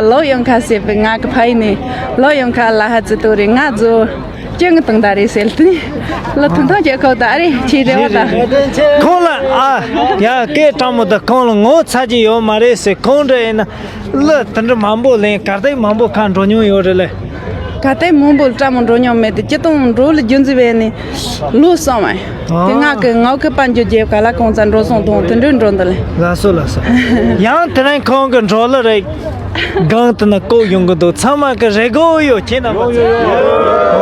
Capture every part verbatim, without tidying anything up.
ལོ་ཡོང་ཁ་ཟེར་བའི་ང་གི་ཕ་ཡུལ་ནས་ལོ་ཡོང་ཁ་ལ་ཧ་ཙི་ཏོ་རེད། ང་ཛོ་ཅན་གི་དང་ད་རེད་ཟེར་ཏེ་ལོ་ཐུང་ཐུང་བྱེད་ཁོ་ད་རེད་ཁྱེད་རེ་བ་ད། ཁོང་ལ་ཨ་ཡ་སྐད་སྤྲང་མོ་ད་ཁོང་ལ་ངོ་ཚ་གྱི་ཡོད་མ་རེད་ཟེར། ཁོང་འདྲ་ཡིན་ན་གླུ་དེ་འདྲ་མང་པོ་ལེན། གར་སྟེགས་མང་པོ་ཁ་འགྲོ་མྱོང་ཡོད་རེད་ལེ། གར་སྟེགས་མང་པོ་ལ་སྤྲང་མོ་འགྲོ་མྱོང་མེད་དེ་སྤྱིར་བཏང་འགྲོ་ལ་རྒྱུན་འཛིན་བས་ནི་ལོ་སོང་བས། དེ་ང་གི་ངའུ་གི་པན་ཇོ་རྒྱལ་ག་ལ་གང་ཚ་འགྲོ་སོང་དང་དེ་འདྲའི་འགྲོ་འདི་ལེ། ལགས་སོ་ལགས་སོ། ཡང་དེ་རིང་ཁོང་གི་འགྲོ་ལ་རེད། སྒང་དུ་ན་བཀོད་ཡོང་གི་འདུག་ཚང་མ་གི་རེ་སྐུལ་ཡོད་ཁྱེད་རྣམ་པ་ཚོ།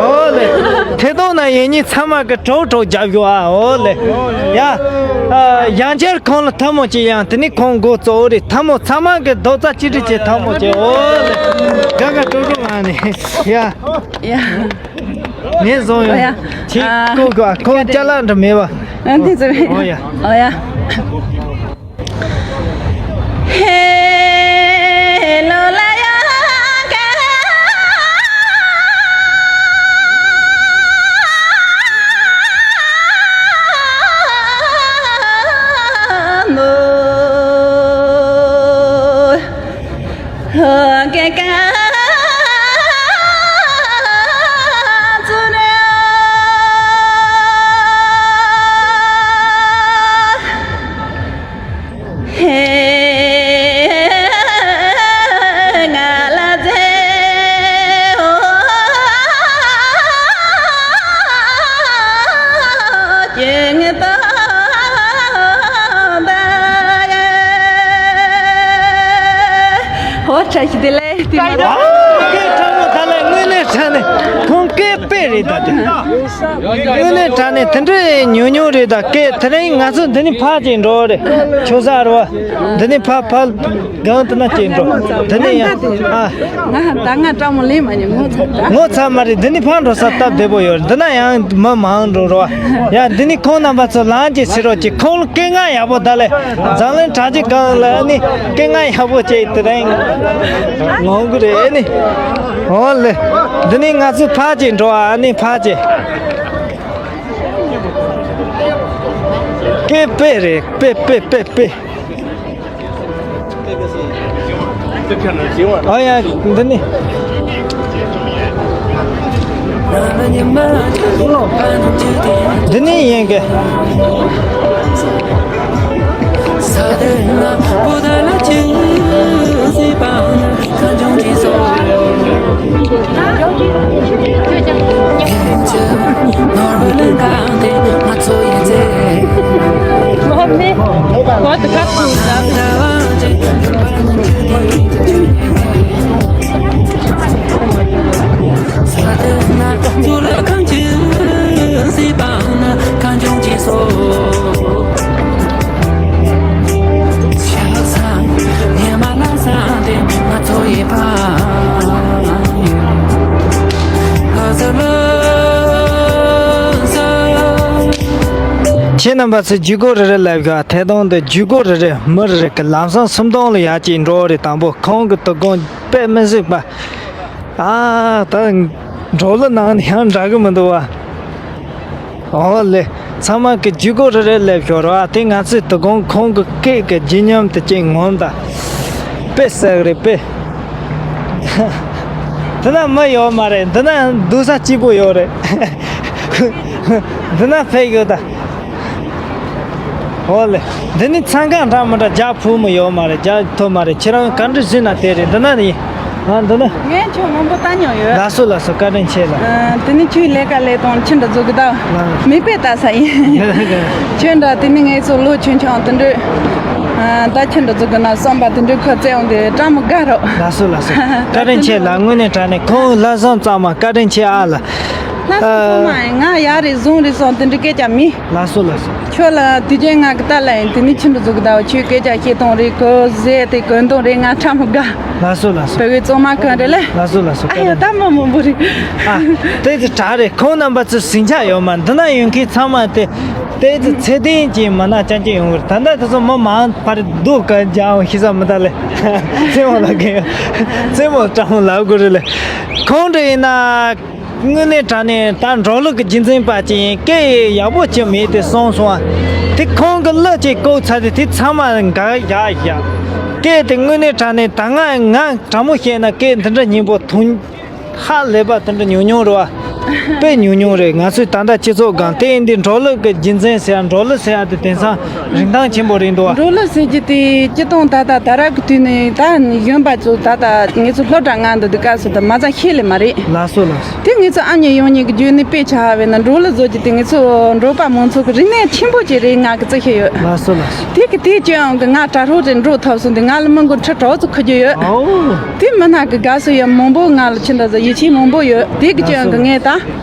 ཨོ་ལེ། ཐད་གཏོང་ན་ཡིན་ཉིན་ཚང་མ་གི་གྲོགས་གྲོགས་རྒྱབ་ཡོད་ཨ། ཨོ་ལེ། ཡ། ཨ། ཡང་བསྐྱར་ཁོང་ལ་ཐལ་མོ་ཅིག་ཡང་དེ་ནི་ཁོང་མགོ་གཙོ་བོ་རེད། ཐལ་མོ་ཚང་མ་གི་རྡོག་རྩ་གཅིག་སྒྲིལ་བྱེད། ཐལ་མོ་ཅིག་ཨོ་ལེ། ག་ག་གྲོགས་གྲོགས་མ་ནི། ཡ། ཡ། ངས་བཟུང་ཡོད། ཨོ་ཡ། ཁྱེད་ཨ། ཁོ་ག་ཁོང་ཅ་ལག་འདྲ་མེད་པ། ཨ་འདི་ཚོ་རེད། ཨོ་ཡ། ཨོ་ཡ། ཧོ་བཀྲ་ཤིས་བདེ་ལེགས། ཨ། སྐད་ཕྲ་མོ་ད་ལས་དངོས་གནས་དྲང་གནས་ཁོང་སྐད་དཔེ་རེད་ད་དེ། དངོས་གནས་དྲང་གནས་དེ་འདྲའི་ཉུང་ཉུང་རེད་ད། སྐད་དེ་རིང་ང་ཚོ་འདི་ནས་ཕར་ཅིག་འགྲོ་རེད། ཆོས་ས་རེད་བ། འདི་ནས་ཕར་ཕར་སྒང་དེ་ན་ཅིག་འགྲོ། དེ་ནས་ཡང་ཨ། ང་ད་ང་སྤྲང་མོ་ལེན་མ་ཉན། ངོ་ཚ་ད། ངོ་ཚ་མ་རེད། འདི་ནས་ཕར་འགྲོ་ས་སྟབས་བདེ་པོ་ཡོད་རེད། འདི་ན་ཡང་མི་མང་འགྲོ་རོ། ཡ་འདི་ནས་ཁོང་རྣམ་པ་ཚོ་ལངས་ཅིག་ཟེར་རོགས་ཀྱིས། ཁོང་ལ་སྐད་ངག་ཡག་པོ་ད་ལས་འཛམ་གླིང་གྲགས་ཅན་གང་ལ་ཨ་ནི་སྐད་ངག་ཡག་པོ་བྱས་དེ་རིང་ལོང་གི་རེད་ཨ་ནི། འོ་ལེ། འདི་ནས་ང་ཚོ་ཕར་ཅིག་འགྲོ་ཨ་ནི་ཕར་ཅིག་སྐད་དཔེ་རེད། དཔེ་དཔེ་དཔེ་དཔེ། ཨ་ཡ། འདི་ནི། འདི་ནི་ཡིན་གི། ཁྱེད་རྣམ་པ་ཚོས་ཇུས་འགོད་རེ་རེ་ལབ་ཤོག་ཐད་གཏོང་དུ་ཇུས་འགོད་རེ་རེ། མི་རེ་རེ་གི་ལམ་སང་སུམ་སྟོང་ལ་ཡར་ཅིག་འགྲོ་རེ། དང་པོ་ཁོང་གི་དོ་དགོང་དཔེ་མི་སྲིད་པ། ཨ་ད་འགྲོ་ལུ་ནང་ནས་ཡང་འདྲ་གི་མི་འདུག་བ། ཨོ་ལེ། ཚང་མ་གི་ཇུས་འགོད་རེ་རེ་ལེབ་ཤོར་བ་དེ་ང་ཚོས་དོ་དགོང་ཁོང་གི་སྐད་ཀྱི་བརྗིད་ཉམས་དེ་ཅིག་ངོམ་ད། དཔེ་གསལ་རེད་དཔེ། འདི་ན་མི་ཡོད་མ་རེད། འདི་ན་སྡོད་ས་སྐྱིད་པོ་ཡོད་རེད། འདི་ན་ཕེབས་ཡོད་ད། ཨོ་ལེ། འདི་ནི་ཚང་ཁང་འདྲ་མི་འདྲ་རྒྱ་ཕུ་མི་ཡོད་མ་རེད། རྒྱ་ཐོབ་མ་རེད། ཁྱེད་རང་ག་འདྲ་བྱས་ན་དེ་རེད། འདི་ན་ནི། ང་འདི་ན། ངས་ཁྱོད་མང་པོ་བལྟ་མྱོང་ཡོད། ལགས་སོ་ལགས་སོ། བཀའ་དྲིན་ཆེ་ལགས། ཨ། དེ་ནི་ཁྱོད་ལས་ཀ་ལས་དང་ཁྱིམ་དུ་འཛུལ་གི་ད། ལགས། མི་དཔེ་ལྟ་ས་ཡིན། ཁྱོད་འདྲ་དེ་ནི་ངས་ཚོ་ལོ་ཆུང་ཆུང་དེ་འདྲ། ཨ། ད་ཁྱིམ་དུ་འཛུལ་གི་ན་བསམ་པ་དེ་འདྲ་ཁོ་བཙལ་འོང་དེ་སྤྲང་མོ་དགའ་རོགས། ལགས་སོ་ལགས་སོ། བཀའ་དྲིན་ཆེ་ལགས། དངོས་གནས་དྲང་གནས་ཁོང་ལྷག་བསམ་གཙང་མ་བཀའ་དྲིན་ཆེ་ཨ་ལགས། ལྷག་བསམ་ཨ། གཙང་མ་ཡིན། ང་ཡག་རེད་བཟང་རེད་སོང་དེ་འདྲ་སྐད་ཆ་མི། ལགས་སོ་ལགས་སོ། ཁྱོད་ལ་དུས་རྒྱུན་ང་གི་ལྟ་ལ་ཡིན། དེ་ནི་ཁྱིམ་དུ་འཛུལ་གི་ད་བ། ཁྱོད་སྐད་ཆ་བཤད་སྟངས་རེད། གོ་ཟེ་དེ་གོན་སྟངས་རེད། ང་ཁྲ་མོ་དགའ། ལགས་སོ་ལགས་སོ། བོད་པའི་གཙང་མ་གང་རེད་ལ། ལགས་སོ་ལགས་སོ། ཨ་ཡོ་ད་མ་མང་པོ་རེད། ཨ། དེ་ཚོ་དྲག་རེད། ཁོང་རྣམ་པ་ཚོ་ཟིང་ཆ་ཡོད་མ། འདི་ན་ཡོང་མཁན་ཚང་མ་དེ་དེ་ཚོ་ཚད་ལྡན་ཅིག་མ་ན་ཅང་ཅང་ཡོང་གི་རེད། ད་ལྟ་དེ་ཚོ་མི་མང་ཕར་རྡོ་ག་རྒྱག་འོང་ཤི་ས་མི་ད་ལེ། རྩེད་མོ་ལ་གི་རྩེད་མོ་སྤྲང་མོ་ལབ་དགོས་རེད་ལེ། ཁོང་འདྲ་ཡིན་ན། དངོས་གནས་དྲང་གནས་ད་འགྲོ་ལུགས་ཀྱི་རྒྱུན་འཛིན་པ་ཅིག་ཡིན། སྐད་ཡག་པོ་ཅིག་མེད་དེ་སོང་སོང་ཨ། དེ་ཁོང་གི་གླུ་ཅིག་བཀོག་ཚར་དེ་དེ་ཚང་མ་འགའ་ཡག་ཡག་སྐད་དེ་དངོས་གནས་དྲང་གནས་ད་ང་ང་དྲང་མོ་བཤད་ན་སྐད་འདི་འདྲ་སྙན་པོ་ཐོན། ཧ་ལས་པ་དེ་འདྲ་ཉུང་ཉུང་རེད་བ། དཔེ་ཉུང་ཉུང་རེད། ང་ཚོའི་ད་ལྟ་སྤྱི་ཚོགས་སྒང་དེ་ཡིན་དུས་འབྲོག་གླུ་གི་རྒྱུ་མཚན་ཟེར་ཡ། འབྲོག་གླུ་ཟེར་ཡ་དེ་དེང་སང་རིན་ཐང་ཆེན་པོ་རེད་འདུག་བ། འབྲོག་གླུ་ཟེར་རྒྱུ་དེ་སྤྱིར་བཏང་ད་ལྟ་ད་རག་གི་དུས་ནས་ད་གཞོན་པ་ཚོ་ད་ལྟ་ངེད་ཚོ་སློབ་གྲྭ་ནང་དུ་འདུག་སྐབས་སུ་ད་མ་རྩ་ཤེས་ལེ་མ་རེད། ལགས་སོ་ལགས་སོ། དེ་ངེད་ཚོ་ཨ་མྱེས་ཡང་མྱེས་ཀྱི་རྒྱུད་ནས་དཔེ་ཆ་ཧ་བས་ན་འབྲོག་གླུ་བཟོ་རྒྱུ་དེ་ངེད་ཚོ་འབྲོག་པ་མང་ཚོགས་ཀྱི་རིག་གནས་ཆེན་པོ་ཅིག་རེད་ང་གི་བརྩི་ཤེས་ཡོད། ལགས་སོ་ལགས་སོ། དེ་གི་དེ་ཅི་ཡང་གི་ང་དྲ་གྲོགས་དེ་འགྲོ་ཐབས་སོང་དེ་ང་ལ་མི་མགོ་ཁྲི་དྲུག་ཙམ་འཁུར་རྒྱུ་ཡོད། ཨོ། དེ་མི་ནག་གི་དགའ་བསུ་ཡང་མང་པོ་ང་ལ་ཕྱི་འདྲ་ཟ་ཡིད་ཆེས་མང་པོ་ཡོད། དེ་གི་ཅི་ཡང་གི་ངས་ད་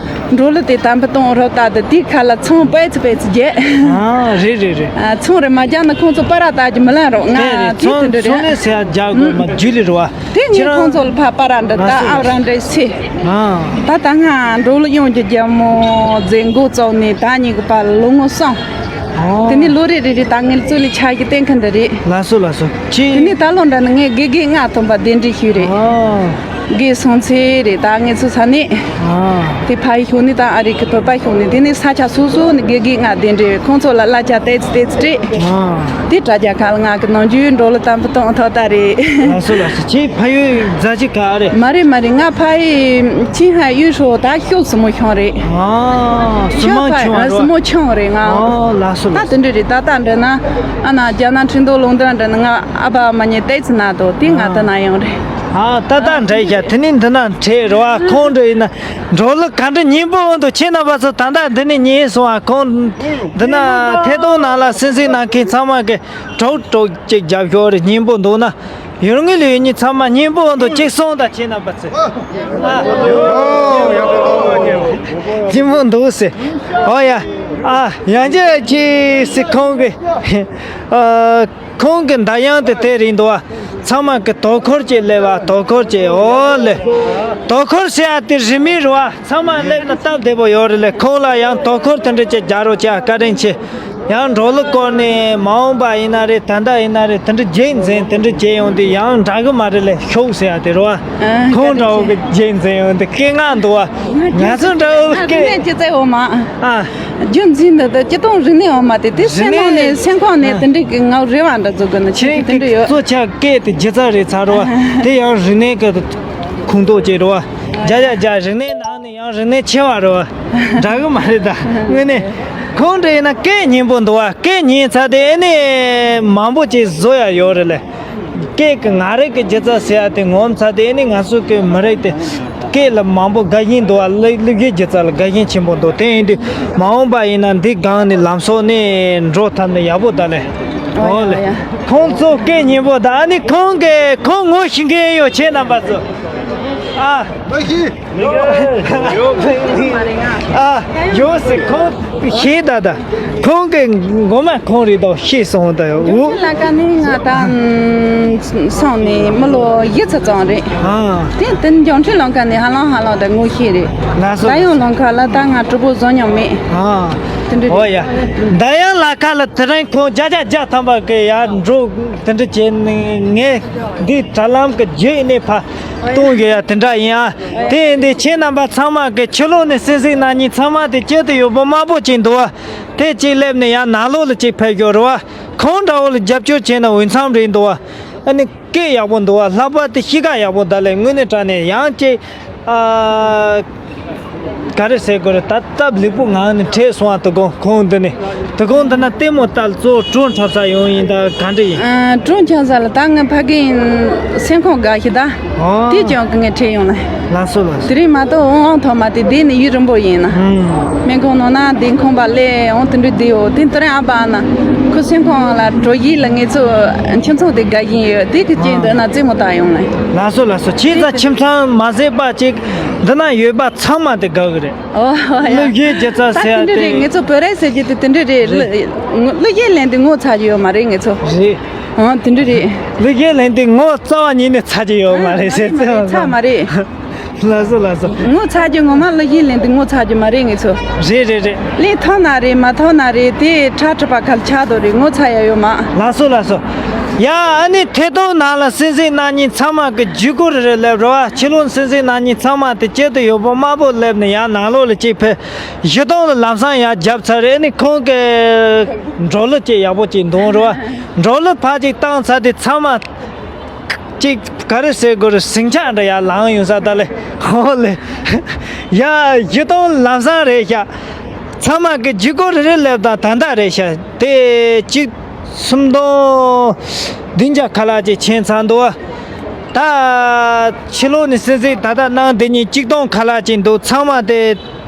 འགྲོ་ལུགས་དེ་དམ་པ་གཏོང་རོགས་ད་དེ་དེ་ཁ་ལ་ཚོང་པའི་ཚི་པའི་ཚི་རྒྱས། ཨ་རེད་རེད་རེད། ཚོང་རེ་མ་རྒྱག་ན་ཁོང་ཚོ་པ་ར་ད་ཀྱི་མི་ལན་རོགས་ང་དེ་དེ་རེད། དེ་འདྲ་ཚོང་ཚོང་རེད། ལས་ཟེར་ཡ་རྒྱག་དགོས་མ་རྒྱུ་ལི་རུ་བ། དེ་ངས་ཁྱེད་རང་ཁོང་ཚོ་ལ་ཕ་པ་ར་འདྲ་ད་ཨ་ར་འདྲ་སེ། ཨ། ད་ད་ང་འགྲོ་ལུགས་ཡོང་རྒྱུ་རྒྱ་མོ་མཛད་འགོ་བཙུགས་ནས་ད་ཉིད་ཀྱི་བར་ལོ་ངོ་གསུམ། ཨོ། དེ་ནས་ལོ་རེ་རེ་རེ་ད་ངའི་གཙོ་ལས་ཆ་གི་བསྟན་མཁན་འདི་རེད། ལགས་སོ་ལགས་སོ། ཁྱེད། དེ་ནས་ད་ལོ་འདྲ་ནི་ངས་དགེ་རྒན་ལྔ་ཐོན་པ་གདན་འདྲེན་ཞུས་རེད། ཨོ། དགེ་སོང་ཚེ་རེད་ད་ངེད་ཚོ་ས་གནས། ཨ། དེ་ཕ་ཡི་ཤོག་ནས་ད་ཨ་རི་གི་བོད་པ་ཤོག་ནས་དེ་ནས་ས་ཆ་སོ་སོ་ནས་དགེ་རྒན་ལྔ་གདན་འདྲེན་ཁོང་ཚོ་ལ་གླ་ཆ་ཏེ་ཙི་ཏེ་ཙི་སྤྲད། ཨ། དེ་དྲ་རྒྱ་ཁ་ལ་ང་གི་ནང་རྒྱུའི་འགྲོ་ལུགས་དམ་པ་གཏོང་ཐོག་ད་རེད། ལགས་སོ་ལགས་སོ། ཁྱེད་ཕ་ཡུལ་རྫ་ཆུ་ཁ་ཨ་རེད། མ་རེད་མ་རེད། ང་ཕ་ཡི་ཆིང་ཧའེ་གཡུ་ཧྲོ་ད་ཤོག་སྲིན་མོ་ཆུང་རེད། ཨ། སྲིན་མོ་ཆུང་རེད། སྲིན་མོ་ཆུང་རེད་ང་། ཨོ་ལགས་སོ་ད་ལགས་སོ། དེ་འདྲ་རེད། ད་ལྟ་འདྲ་ན་ཨ་ན་རྒྱ་ནག་ཁྲིན་ཏུའུ་ལུང་ཏན་འདྲ་ན་ང་ཨ་ཕ་མ་ཉེ་ཏེ་ཙི་ན་དོ་དེ་ང་ད་ན་ཡོང་རེད། ཨ་ད་ད་འདྲ་ཡ་དེ་ནི་འདི་ན་འཕྲད་རོ་ཨ་ཁོང་འདྲ་ཡིན་ན་འགྲོ་ལུགས་ག་འདྲ་སྙན་པོ་འོང་དུ་ཁྱེད་རྣམ་པ་ཚོ་ད་ལྟ་འདི་ནས་ཉན་སོང་ཨ། ཁོང་འདི་ན་ཐད་གཏོང་ནང་ལ་གསན་གཟིགས་གནང་མཁན་ཚང་མ་གི་གྲོགས་གྲོགས་གཅིག་རྒྱབ་ཤོག་རེ། སྙན་པོ་འདུག་ན་ཡུལ་དངོས་ལ་ཡོད་མཁན་ཚང་མ་སྙན་པོ་འོང་དུ་གཅིག་སོང་ད་ཁྱེད་རྣམ་པ་ཚོ་ཨ། སྙན་པོ་འདུག་ཟེར། ཨོ་ཡ། ཨ་ཡང་ཅི་ཅི་ཟེར་ཁོང་གི་ཨ། ཁོང་གི་མདའ་དབྱངས་དེ་དེ་རེད་འདུག་བ། ཚང་མ་གི་དོ་ཁུར་བྱེད་ལེ་བ། དོ་ཁུར་བྱེད། ཨོ་ལེ། དོ་ཁུར་ཟེར་ཡ་དེ་རིན་མེད་རེད་བ། ཚང་མ་སླེབས་ན་སྟབས་བདེ་པོ་ཡོད་རེད་ལེ། ཁོང་ལ་ཡང་དོ་ཁུར་དེ་འདྲ་ཅིག་རྒྱག་རོགས་བྱེད་བཀའ་དྲིན་ཆེ། ཡང་འགྲོ་ལུགས་སྐོར་ནས་མ་འོངས་པ་ཡིན་ན་རེད། ད་ལྟ་ཡིན་ན་རེད། དེ་འདྲ་རྗེས་འཛིན་དེ་འདྲ་བྱེད་ཡོང་དུས་ཡང་འདྲ་གི་མ་རེད་ལེ། ཤོག་ཟེར་ཡ་དེ་རེད་བ། ཨ་ཁོང་འདྲ་བོ་གི་རྗེས་འཛིན་ཡོང་དུས་སྐད་ངག་འདུག་བ། ང་ཚོ་འདྲ་བོ་སྐད། ཨ། རྒྱུ་མཚན་འདི་ལྟར་སྤྱི་དང་རིག་གནས་འོ་མ་དེ་དེ་སེམས་ནང་ནས་སེམས་ཁོང་ནས་དེ་འདྲའི་གི་ངའི་རེ་བ་འདྲ་བཟོ་དགོས་ན་ཆེད་ཀྱི་དེ་འདྲ་ཡོད། གཙོ་ཆེ་སྐད་དེ་སྒྱུ་རྩལ་རེད་ཚར་རོ། དེ་ཡང་རིག་གནས་ཀྱི་ཁོངས་གཏོགས་བྱེད་རོ། རྒྱ་རྒྱ་རྒྱ་རིག་གནས་ནང་ནས་ཡང་རིག་གནས་ཆེ་བ་རོ། འདྲ་གི་མ་རེད་ད་དངོས་གནས། ཁོང་འདྲ་ཡིན་ན་སྐད་སྙན་པོ་འདུག་བ། སྐད་སྙན་ཚར་དེ་ཨེ་ནས་མང་པོ་ཅིག་བཟོ་ཡ་ཡོད་རེད་ལེ། སྐད་ཀྱི་ང་རང་གི་སྒྱུ་རྩལ་ཟེར་ཡ་དེ་ངོམ་ཚར་དེ་ནི་ང་ཚོ་གི་མི་རིགས་དེ་སྐད་ལ་མང་པོ་དགའ་ཞེན་འདུག་བ། གླུ་གླུ་གཞས་སྒྱུ་རྩལ་ལ་དགའ་ཞེན་ཆེན་པོ་འདུག་དེ་ཡིན་དུས་མ་འོངས་པ་ཡིན་ན་འདི་སྒང་ནས་ལམ་སང་ནས་འགྲོ་ཐུབ་ན་ཡག་པོ་ད་ལེ། ཨོ་ལེ། ཡ་ཡ། ཁོང་ཚོ་སྐད་སྙན་པོ་ད་ཨ་ནི་ཁོང་གི་ཁོང་ངོ་ཤེས་མཁན་ཡོད་ཁྱེད་རྣམ་པ་ཚོ། ཨ། ཨ། ཡོད་སྲིད་ཁོང་ཤེས་ད་ད། ཁོང་གི་ངོ་མ་ཁོང་རེད་དོ་ཤེས་སོང་ད་འུ། འབྱུང་འཕྲིན་ལམ་ཁ་ནས་ང་ད་སོང་ནས་མི་ལོ་བཞི་ཙམ་ཙམ་རེད། ཨ། དེ་དེ་འབྱུང་འཕྲིན་ལམ་ཁ་ནས་ཧ་ལམ་ཧ་ལམ་ད་ངོ་ཤེས་རེད། ལགས་སོ། ད་ཡང་ལམ་ཁ་ལ་ད་ང་གྲོགས་པོ་བཟོ་མྱོང་མེད། ཨ། དེ་འདྲ་རེད། ཨོ་ཡ། ད་ཡང་ལམ་ཁ་ལ་དེ་རིང་ཁོང་བརྒྱ་ཆ་བརྒྱ་ཐམ་པ་གི་ཡར་འགྲོ་དེ་འདྲ་བྱས་ནས་ངས་འདི་དྲ་ལམ་གི་བརྒྱུད་ནས་ཕར་གཏོང་དགོས་ཡ་དེ་འདྲ་ཡིན་ཨ། དེ་ཡིན་དུས་ཁྱེད་རྣམ་པ་ཚང་མ་གི་ཕྱི་ལོགས་ནས་གསན་གཟིགས་གནང་མཁན་ཚང་མ་དེ་སྐྱིད་དུ་ཡོད་པོ་དམར་པོ་ཅིག་འདུག་ཨ། དེ་གཅིག་སླེབས་ནས་ཡང་ནང་ལོགས་ལ་གཅིག་ཕེབས་ཤོག་རེད་བ། ཁོང་འདྲ་བོ་ལ་རྒྱབ་སྐྱོར་བྱས་ན་འོས་འཚམ་རེད་འདུག་བ། ཨ་ནི་སྐད་ཡག་པོ་འདུག་བ། ལྷག་པར་དུ་གཤིས་ཀ་ཡག་པོ་འདུག་ལས་དངོས་གནས་དྲང་གནས་ཡང་གཅིག་ཨ། ག་རེ་ཟེར་དགོས་རེད། ད་སྟབས་ལེགས་པོ་ངང་ནས་འཕྲད་སོང་བ། དོ་དགོང་ཁོང་འདི་ནས་དོ་དགོང་འདི་ན་ལྟད་མོ་ལྟ་ལ་གཙོ་བོ་གྲོ་འཁྲབ་ས་ཡོང་ཡིན་ད་ག་འདྲ་ཡིན། ཨ། གྲོ་འཁྲབ་ས་ལ་ད་ངའི་ཕ་གི་སེམས་ཁོང་དགའ་ཤི་ད། ཨོ། དེ་ཀྱང་གི་ངས་འཕྲད་ཡོང་ལ། ལགས་སོ་ལགས་སོ། དེ་རིང་མ་གཏོགས་འོང་འོང་ཐོག་མ་དེ་བསྡད་ནས་ཡུན་རིང་པོ་ཡིན་ན། ཨུམ། སྨན་ཁང་ནང་ན་བསྡད་ཁང་པ་ལས་འོང་དེ་འདྲ་བསྡད་ཡོད། དེ་དེ་རིང་ཨ་ཕ་ན་ཁོ་སེམས་ཁོང་ལ་གྲོ་ཡིས་ལ་ངེད་ཚོ་ཁྱིམ་ཚང་དེ་དགའ་བཞིན་ཡོད། དེ་གི་རྐྱེན་དུ་ན་རྩེད་མོ་བཏང་ཡོང་ལ། ལགས་སོ་ལགས་སོ། ཁྱེད་ཚ་ཁྱིམ་ཚང་མ་ཟད་པ་ཅིག་འདི་ན་ཡོད་པ་ཚང་མ་དེ་དགའ་གི་རེད། ཨོ་ཡ། གླུ་གཞས་སྒྱུ་རྩལ་ཟེར་ཡ་ད་དེ་འདྲ་རེད། དེ་ངེད་ཚོ་བོད་རིགས་ཟེར་རྒྱུ་དེ་དེ་འདྲ་རེད། རེད། གླུ་གླུ་གཞས་ལེན་དེ་ངོ་ཚ་རྒྱུ་ཡོད་མ་རེད་ངེད་ཚོ། རེད། ཨང་དེ་འདྲ་རེད། གླུ་གཞས་ལེན་དེ་ངོ་རྩ་བ་ཉིད་ནས་ཚ་རྒྱུ་ཡོད་མ་རེད་ཟེར་ཚེ། ཚ་མ་རེད། ལགས་སོ་ལགས་སོ། ངོ་ཚ་རྒྱུ་ངོ་མ་གླུ་གཞས་ལེན་དུས་ངོ་ཚ་རྒྱུ་མ་རེད་ངེད་ཚོ། རེད་རེད་རེད། ལེན་ཐུབ་ན་རེད། མ་ཐུབ་ན་རེད། དེ་ཁྲ་ཁྲི་པ་ཁ་ལ་ཆགས་འདུག་རེད། ངོ་ཚ་ཡ་ཡོད་མ། ལགས་སོ་ལགས་སོ། ཡ་ཨ་ནི་ཐད་གཏོང་ནང་ལ་གསན་གཟིགས་གནང་མཁན་ཚང་མ་གི་བརྒྱུད་སྐུར་རེ་སླེབས་རོགས། ཕྱི་ལོགས་གསན་གཟིགས་གནང་མཁན་ཚང་མ་དེ་དཀྱིལ་དུ་ཡོད་པོ་དམར་པོ་སླེབས་ནས་ཡར་ནང་ལོགས་ལ་གཅིག་ཕེབས། གཞིས་གྲོང་ལ་ལམ་སང་ཡར་བརྒྱབ་ཚར་རེད། ཨ་ནི་ཁོང་གི་འབྲོག་གླུ་གཅིག་ཡག་པོ་གཅིག་འདོན་རོགས། འབྲོག་གླུ་ཕར་གཅིག་བཏང་ཚར་དུས་ཚང་མ། ཅིག་ག་རེ་ཟེར་དགོས་རེད། ཟིང་ཆ་འདྲ་ཡར་ལངས་ཡོང་ས་ད་ལེ། ཧོ་ལེ། ཡ་གཞིས་གྲོང་ལམ་སང་རེད་ཤག་ཚང་མ་གི་བརྒྱུད་སྐུར་རེ་རེ་སླེབས་དང་ད་ལྟ་རེད་ཤག་དེ་གཅིག་སུམ་སྟོང་བདུན་བརྒྱ་ཁ་ལག་ཅིག་ཕྱིན་ཚར་འདུག་ད་ཕྱི་ལོགས་ནས་གསན་གཟིགས་ད་ལྟ་གནང་དེ་གཉིས་གཅིག་སྟོང་ཁ་ལག་ཅིག་འདུག་ཚང་མ་དེ།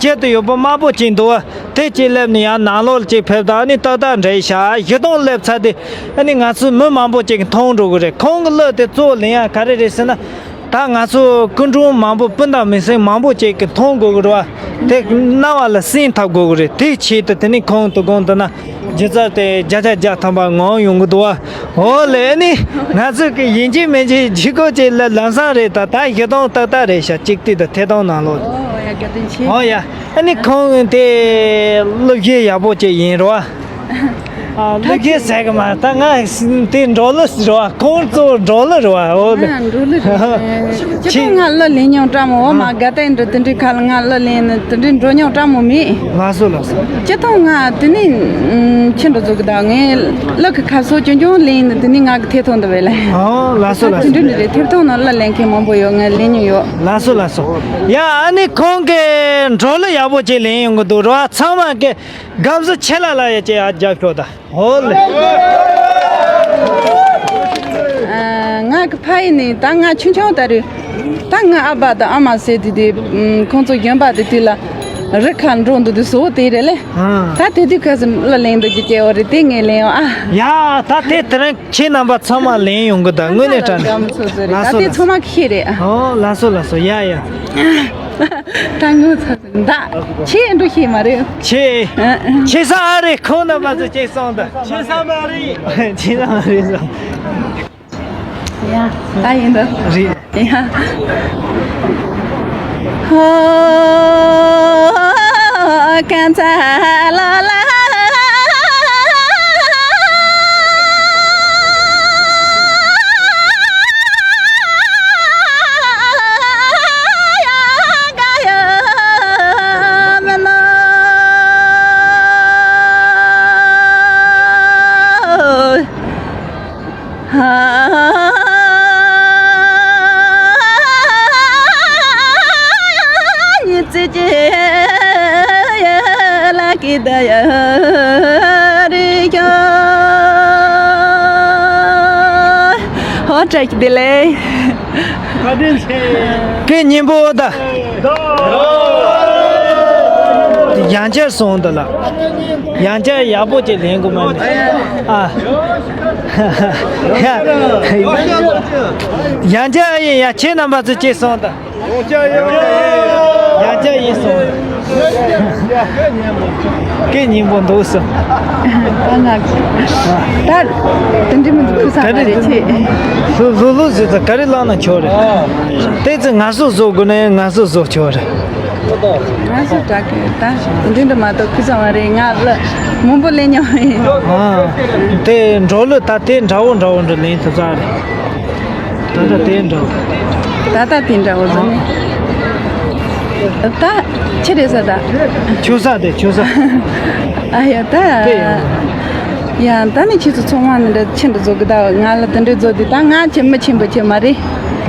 དཀྱིལ་དུ་ཡོད་པོ་དམར་པོ་ཅིག་འདུག་བ། དེ་གཅིག་སླེབས་ནས་ཡང་ནང་ལོགས་ལ་གཅིག་ཕེབས་དང་ཨ་ནི་ཏག་ཏག་འདྲ་ཡི་ཤག་གཞིས་གྲོང་སླེབས་ཚར་དུས་ཨ་ནི་ང་ཚོ་མི་མང་པོ་ཅིག་གིས་མཐོང་འགྲོ་གི་རེད། ཁོང་གི་གླུ་དེ་གཙོ་བོ་ལེན་ཡ་ག་རེ་རེད་ཟེར་ན། ད་ང་ཚོ་སྐུ་མགྲོན་མང་པོ་སྤུན་ཟླ་མི་སེར་མང་པོ་ཅིག་གིས་མཐོང་དགོས་གི་རེད་བ། དེ་རྣ་བ་ལ་གསན་ཐུབ་དགོས་གི་རེད། དེ་ཆེད་དུ་དེ་ནི་ཁོང་དུ་དགོངས་དུ་ན། སྒྱུ་རྩལ་དེ་བརྒྱ་ཆ་བརྒྱ་ཐམ་པ་ངོམ་ཡོང་གི་འདུག་བ། འོ་ལེ་ནི། ང་ཚོ་གི་ཡིན་གཅིག་མིན་གཅིག་ལྗིད་ཁོག་ཅིག་ལ་ལམ་སང་རེད། ད་ད་གཞིས་གྲོང་ཏག་ཏག་རེད་ཤག་གཅིག་ལྟོས་དང་ཐད་གཏོང་ནང་ལོགས། ཨོ་ཡ་བཀའ་དྲིན་ཆེ། ཨོ་ཡ། ཨ་ནི་ཁོང་དེ་གླུ་གཞས་ཡག་པོ་ཅིག་ཡིན་རོ། ཨ་གླུ་གཞས་ཟེར་གི་མ་ད་ང་དེ་འབྲོག་གླུ་རོ། ཁོང་གཙོ་བོ་འབྲོག་གླུ་རོ། ཨོ་ལེ། ང་འབྲོག་གླུ་རེད། ཁྱེད་ཁྱེད་ཚོ་ང་གླུ་ལེན་མྱོང་ཀྲ་མོ། འོ་མ་དགའ་ལྡན་འགྲོ་དེ་འདྲའི་ཁ་ལ་ང་གླུ་ལེན་ནི་དེ་འདྲའི་འགྲོ་མྱོང་ཀྲ་མོ་མེད། ལགས་སོ་ལགས་སོ། སྤྱིར་བཏང་ང་དེ་ནས་ཨུམ་ཁྱེད་འགྲོ་ཚོ་གི་ད་ངས་གླུ་གི་ཁ་སོ་ཅུང་ཅུང་ལེན་ནི་དེ་ནས་ང་གི་ཐད་གཏོང་འདི་བས་ལ། ཨོ་ལགས་སོ་ལགས་དེ་སོ། འདྲ་འདྲ་རེད། ཐད་གཏོང་ནང་གླུ་ལེན་མཁན་མང་པོ་ཡོད། ང་ལེན་མྱོང་ཡོད། ལགས་སོ་ལགས་སོ། ཡ་ཨ་ནི་ཁོང་གི་འབྲོག་གླུ་ཡག་པོ་ཅིག་ལེན་ཡོང་གི་འདུག་རོ། ཚང་མ་གི་དགའ་བསུ་ཆེ་ལ་ལ་ཡ་ཅེ་ཡ་རྒྱབ་ཤོག་ད། ཨོ་ལེ། ཨ་ང་གི་ཕ་ཡུལ་ནས་ད་ང་ཆུང་ཆུང་ད་རེད། ད་ང་ཨ་ཕ་དང་ཨ་མ་ཟེར་དུས་དེ་ཨུམ་ཁོང་ཚོ་གཞོན་པ་དེ་དུས་ལ་རི་ཁ་འགྲོ་འདུག་དུས་བཟོ་དེ་རེད་ལེ། ཨ། ད་དེ་དུས་ཁ་སི་གླུ་ལེན་འདུག་གི་སྐྱེ་བོ་རེད། དེ་ངས་ལེན་ཡོང་ཨ། ཡ་ད་དེ་དེ་རིང་ཁྱེད་རྣམ་པ་ཚང་མ་ལེན་ཡོང་གི་ད་དངོས་གནས་དྲང་གནས། ལགས་སོ་ད་དེ་ལགས་སོ། ཚང་མ་ཁྱེད་རེད་ཨ། ཨོ་ལགས་སོ་ལགས་སོ། ཡ་ཡ། ད་ངོ་ཚ། ད་ཁྱེད་འགྲོ་ཤེས་མ་རེད། ཁྱེད། ཨ་ཨ། ཁྱེད་ས་ཨ་རེད། ཁོང་རྣམ་པ་ཚོ་ཁྱེད་སོང་ད། ཁྱེད་ས་མ་རེད། ཁྱེད་ས་མ་རེད་སོང་། ཡ། ད་ཡིན་ད། རེད། ཡ། ཧོ། ཀན་ཚ་ལོ་ལ། ཧོ་བཀྲ་ཤིས་བདེ་ལེགས། བཀའ་དྲིན་ཆེ། སྐད་སྙན་པོ་ད། ཡང་བསྐྱར་སོང་ད་ལ། ཡང་བསྐྱར་ཡག་པོ་ཅིག་ལེན་དགོས་མ་ནི། ཨ། ཡང་བསྐྱར་ཡིན་ཡ། ཁྱེད་རྣམ་པ་ཚོ་ཅིག་སོང་ད། ཡང་བསྐྱར་ཡིན་སོང་། སྐད་སྙན་པོ་འདུག་སོང་། ད་ང་། ད་དེ་འདྲི་མི་འདུག་ཁུ་ཚང་མ་རེད་ཆེ། ལྷུ་ལྷུ་ལྷུ་ཟེར་ད་ག་རེ་བླངས་ན་ཆོག་རེད། དེ་ཚོ་ང་ཚོ་བཟོ་དགོས་ན་ང་ཚོ་བཟོ་ཆོག་རེད། ང་ཚོ་དྲག་གི་ད་དེ་འདྲི་འདྲི་མ་གཏོགས་ཁུ་ཚང་མ་རེད། ང་ལ་མང་པོ་ལེན་མྱོང་ཡིན། ཨ། དེ་འགྲོ་ལུགས་ད་དེ་འདྲ་བོ་འདྲ་བོ་འདྲ་ལེན་ཐུབ་ས་རེད། ད་ལྟ་དེ་འདྲ་བོ། ད་ལྟ་དེ་འདྲ་བོ་ཟེར་ནས། ད་ཆི་རེད་ཟེར་ད། ཆུ་ས་དེ་ཆུ་ས། ཨ་ཡ་ད། དེ་ཡང་། ཡ་ད་ནི་ཁྱེད་ཚོ་ཚང་མ་ནི་འདྲ་ཆི་འདྲ་བཟོ་གི་ད། ང་ལ་དེ་འདྲ་བཟོ་དུས་ད་ང་ཆེ་མི་ཆེན་པོ་ཆེ་མ་རེད།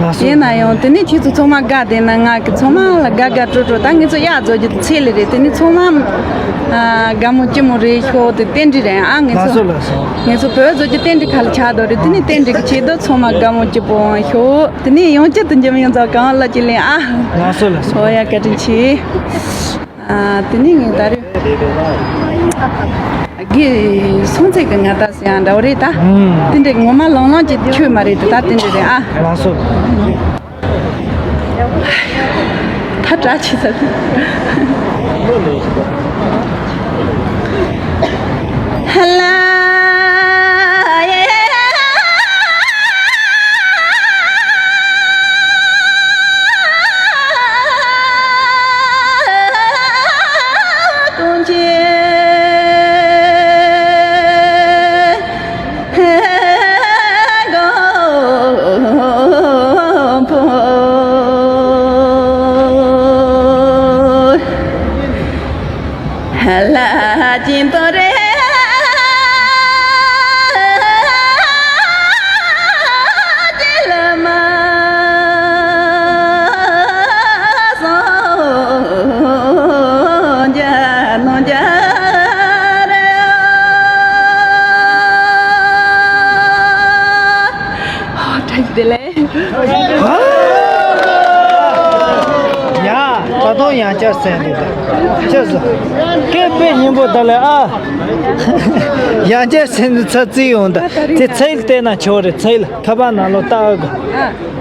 ལགས་སོ། ཡིན་ན་ཡང་དེ་ནི་ཁྱེད་ཚོ་ཚང་མ་དགའ་བསྡད་ན་ང་གི་ཚང་མ་ལ་དགའ་དགའ་སྤྲོ་སྤྲོ། ད་ངེད་ཚོ་གཡག་བཟོ་རྒྱུ་དེ་ཚད་ལས་རེད། དེ་ནི་ཚང་མ་ཨ་དགའ་མོ་སྐྱིད་མོ་རེད་ཤོག་དེ་རྟེན་འབྲེལ་རེད་ཨ། ངེད་ལགས་ཚོ་སོ་ལགས་སོ། ངེད་ཚོ་བོད་བཟོ་རྒྱུ་རྟེན་འབྲེལ་ཁ་ལ་ཆགས་འདུག་རེད། དེ་ནི་རྟེན་འབྲེལ་གྱི་ཆེད་དུ་ཚང་མ་དགའ་མོ་སྐྱིད་པོ་ཤོག་དེ་ནི་ཡང་བསྐྱར་དུ་འཇམ་ཡང་ཚ་གང་ལ་ཅི་ལེན་ཨ། ལགས་སོ་ལགས་སོ། ཨོ་ཡ་བཀའ་དྲིན་ཆེ། ཨ་དེ་ནི་ངས་ད་རེས་དགེ་སོང་ཚེ་གི་ང་ད་ཟེར་ཡང་འདྲ་བོ་རེད་ད། ཨུམ། དེ་འདྲའི་ངོ་མ་ལོང་ལོང་གི་ཆོས་མ་རེད་དེ་ད་དེ་འདྲ་རེད་ཨ། ལགས་སོ། ད་དྲག་ཆེ་ས། ཧ་ལ་ཡེ། ད་དུང་ཡང་བསྐྱར་གསན་འདུག་ད་ཅི་ཟེར། སྐད་དཔེ་སྙན་པོ་ད་ལས་ཨ། ཡང་བསྐྱར་གསན་འདུག་ཚ་རྩི་ཡོང་ད། དེ་ཚལ་བལྟས་ན་ཆོག་རེད། ཚལ་ཁ་པར་ནང་ལོགས་བལྟ་དགོས།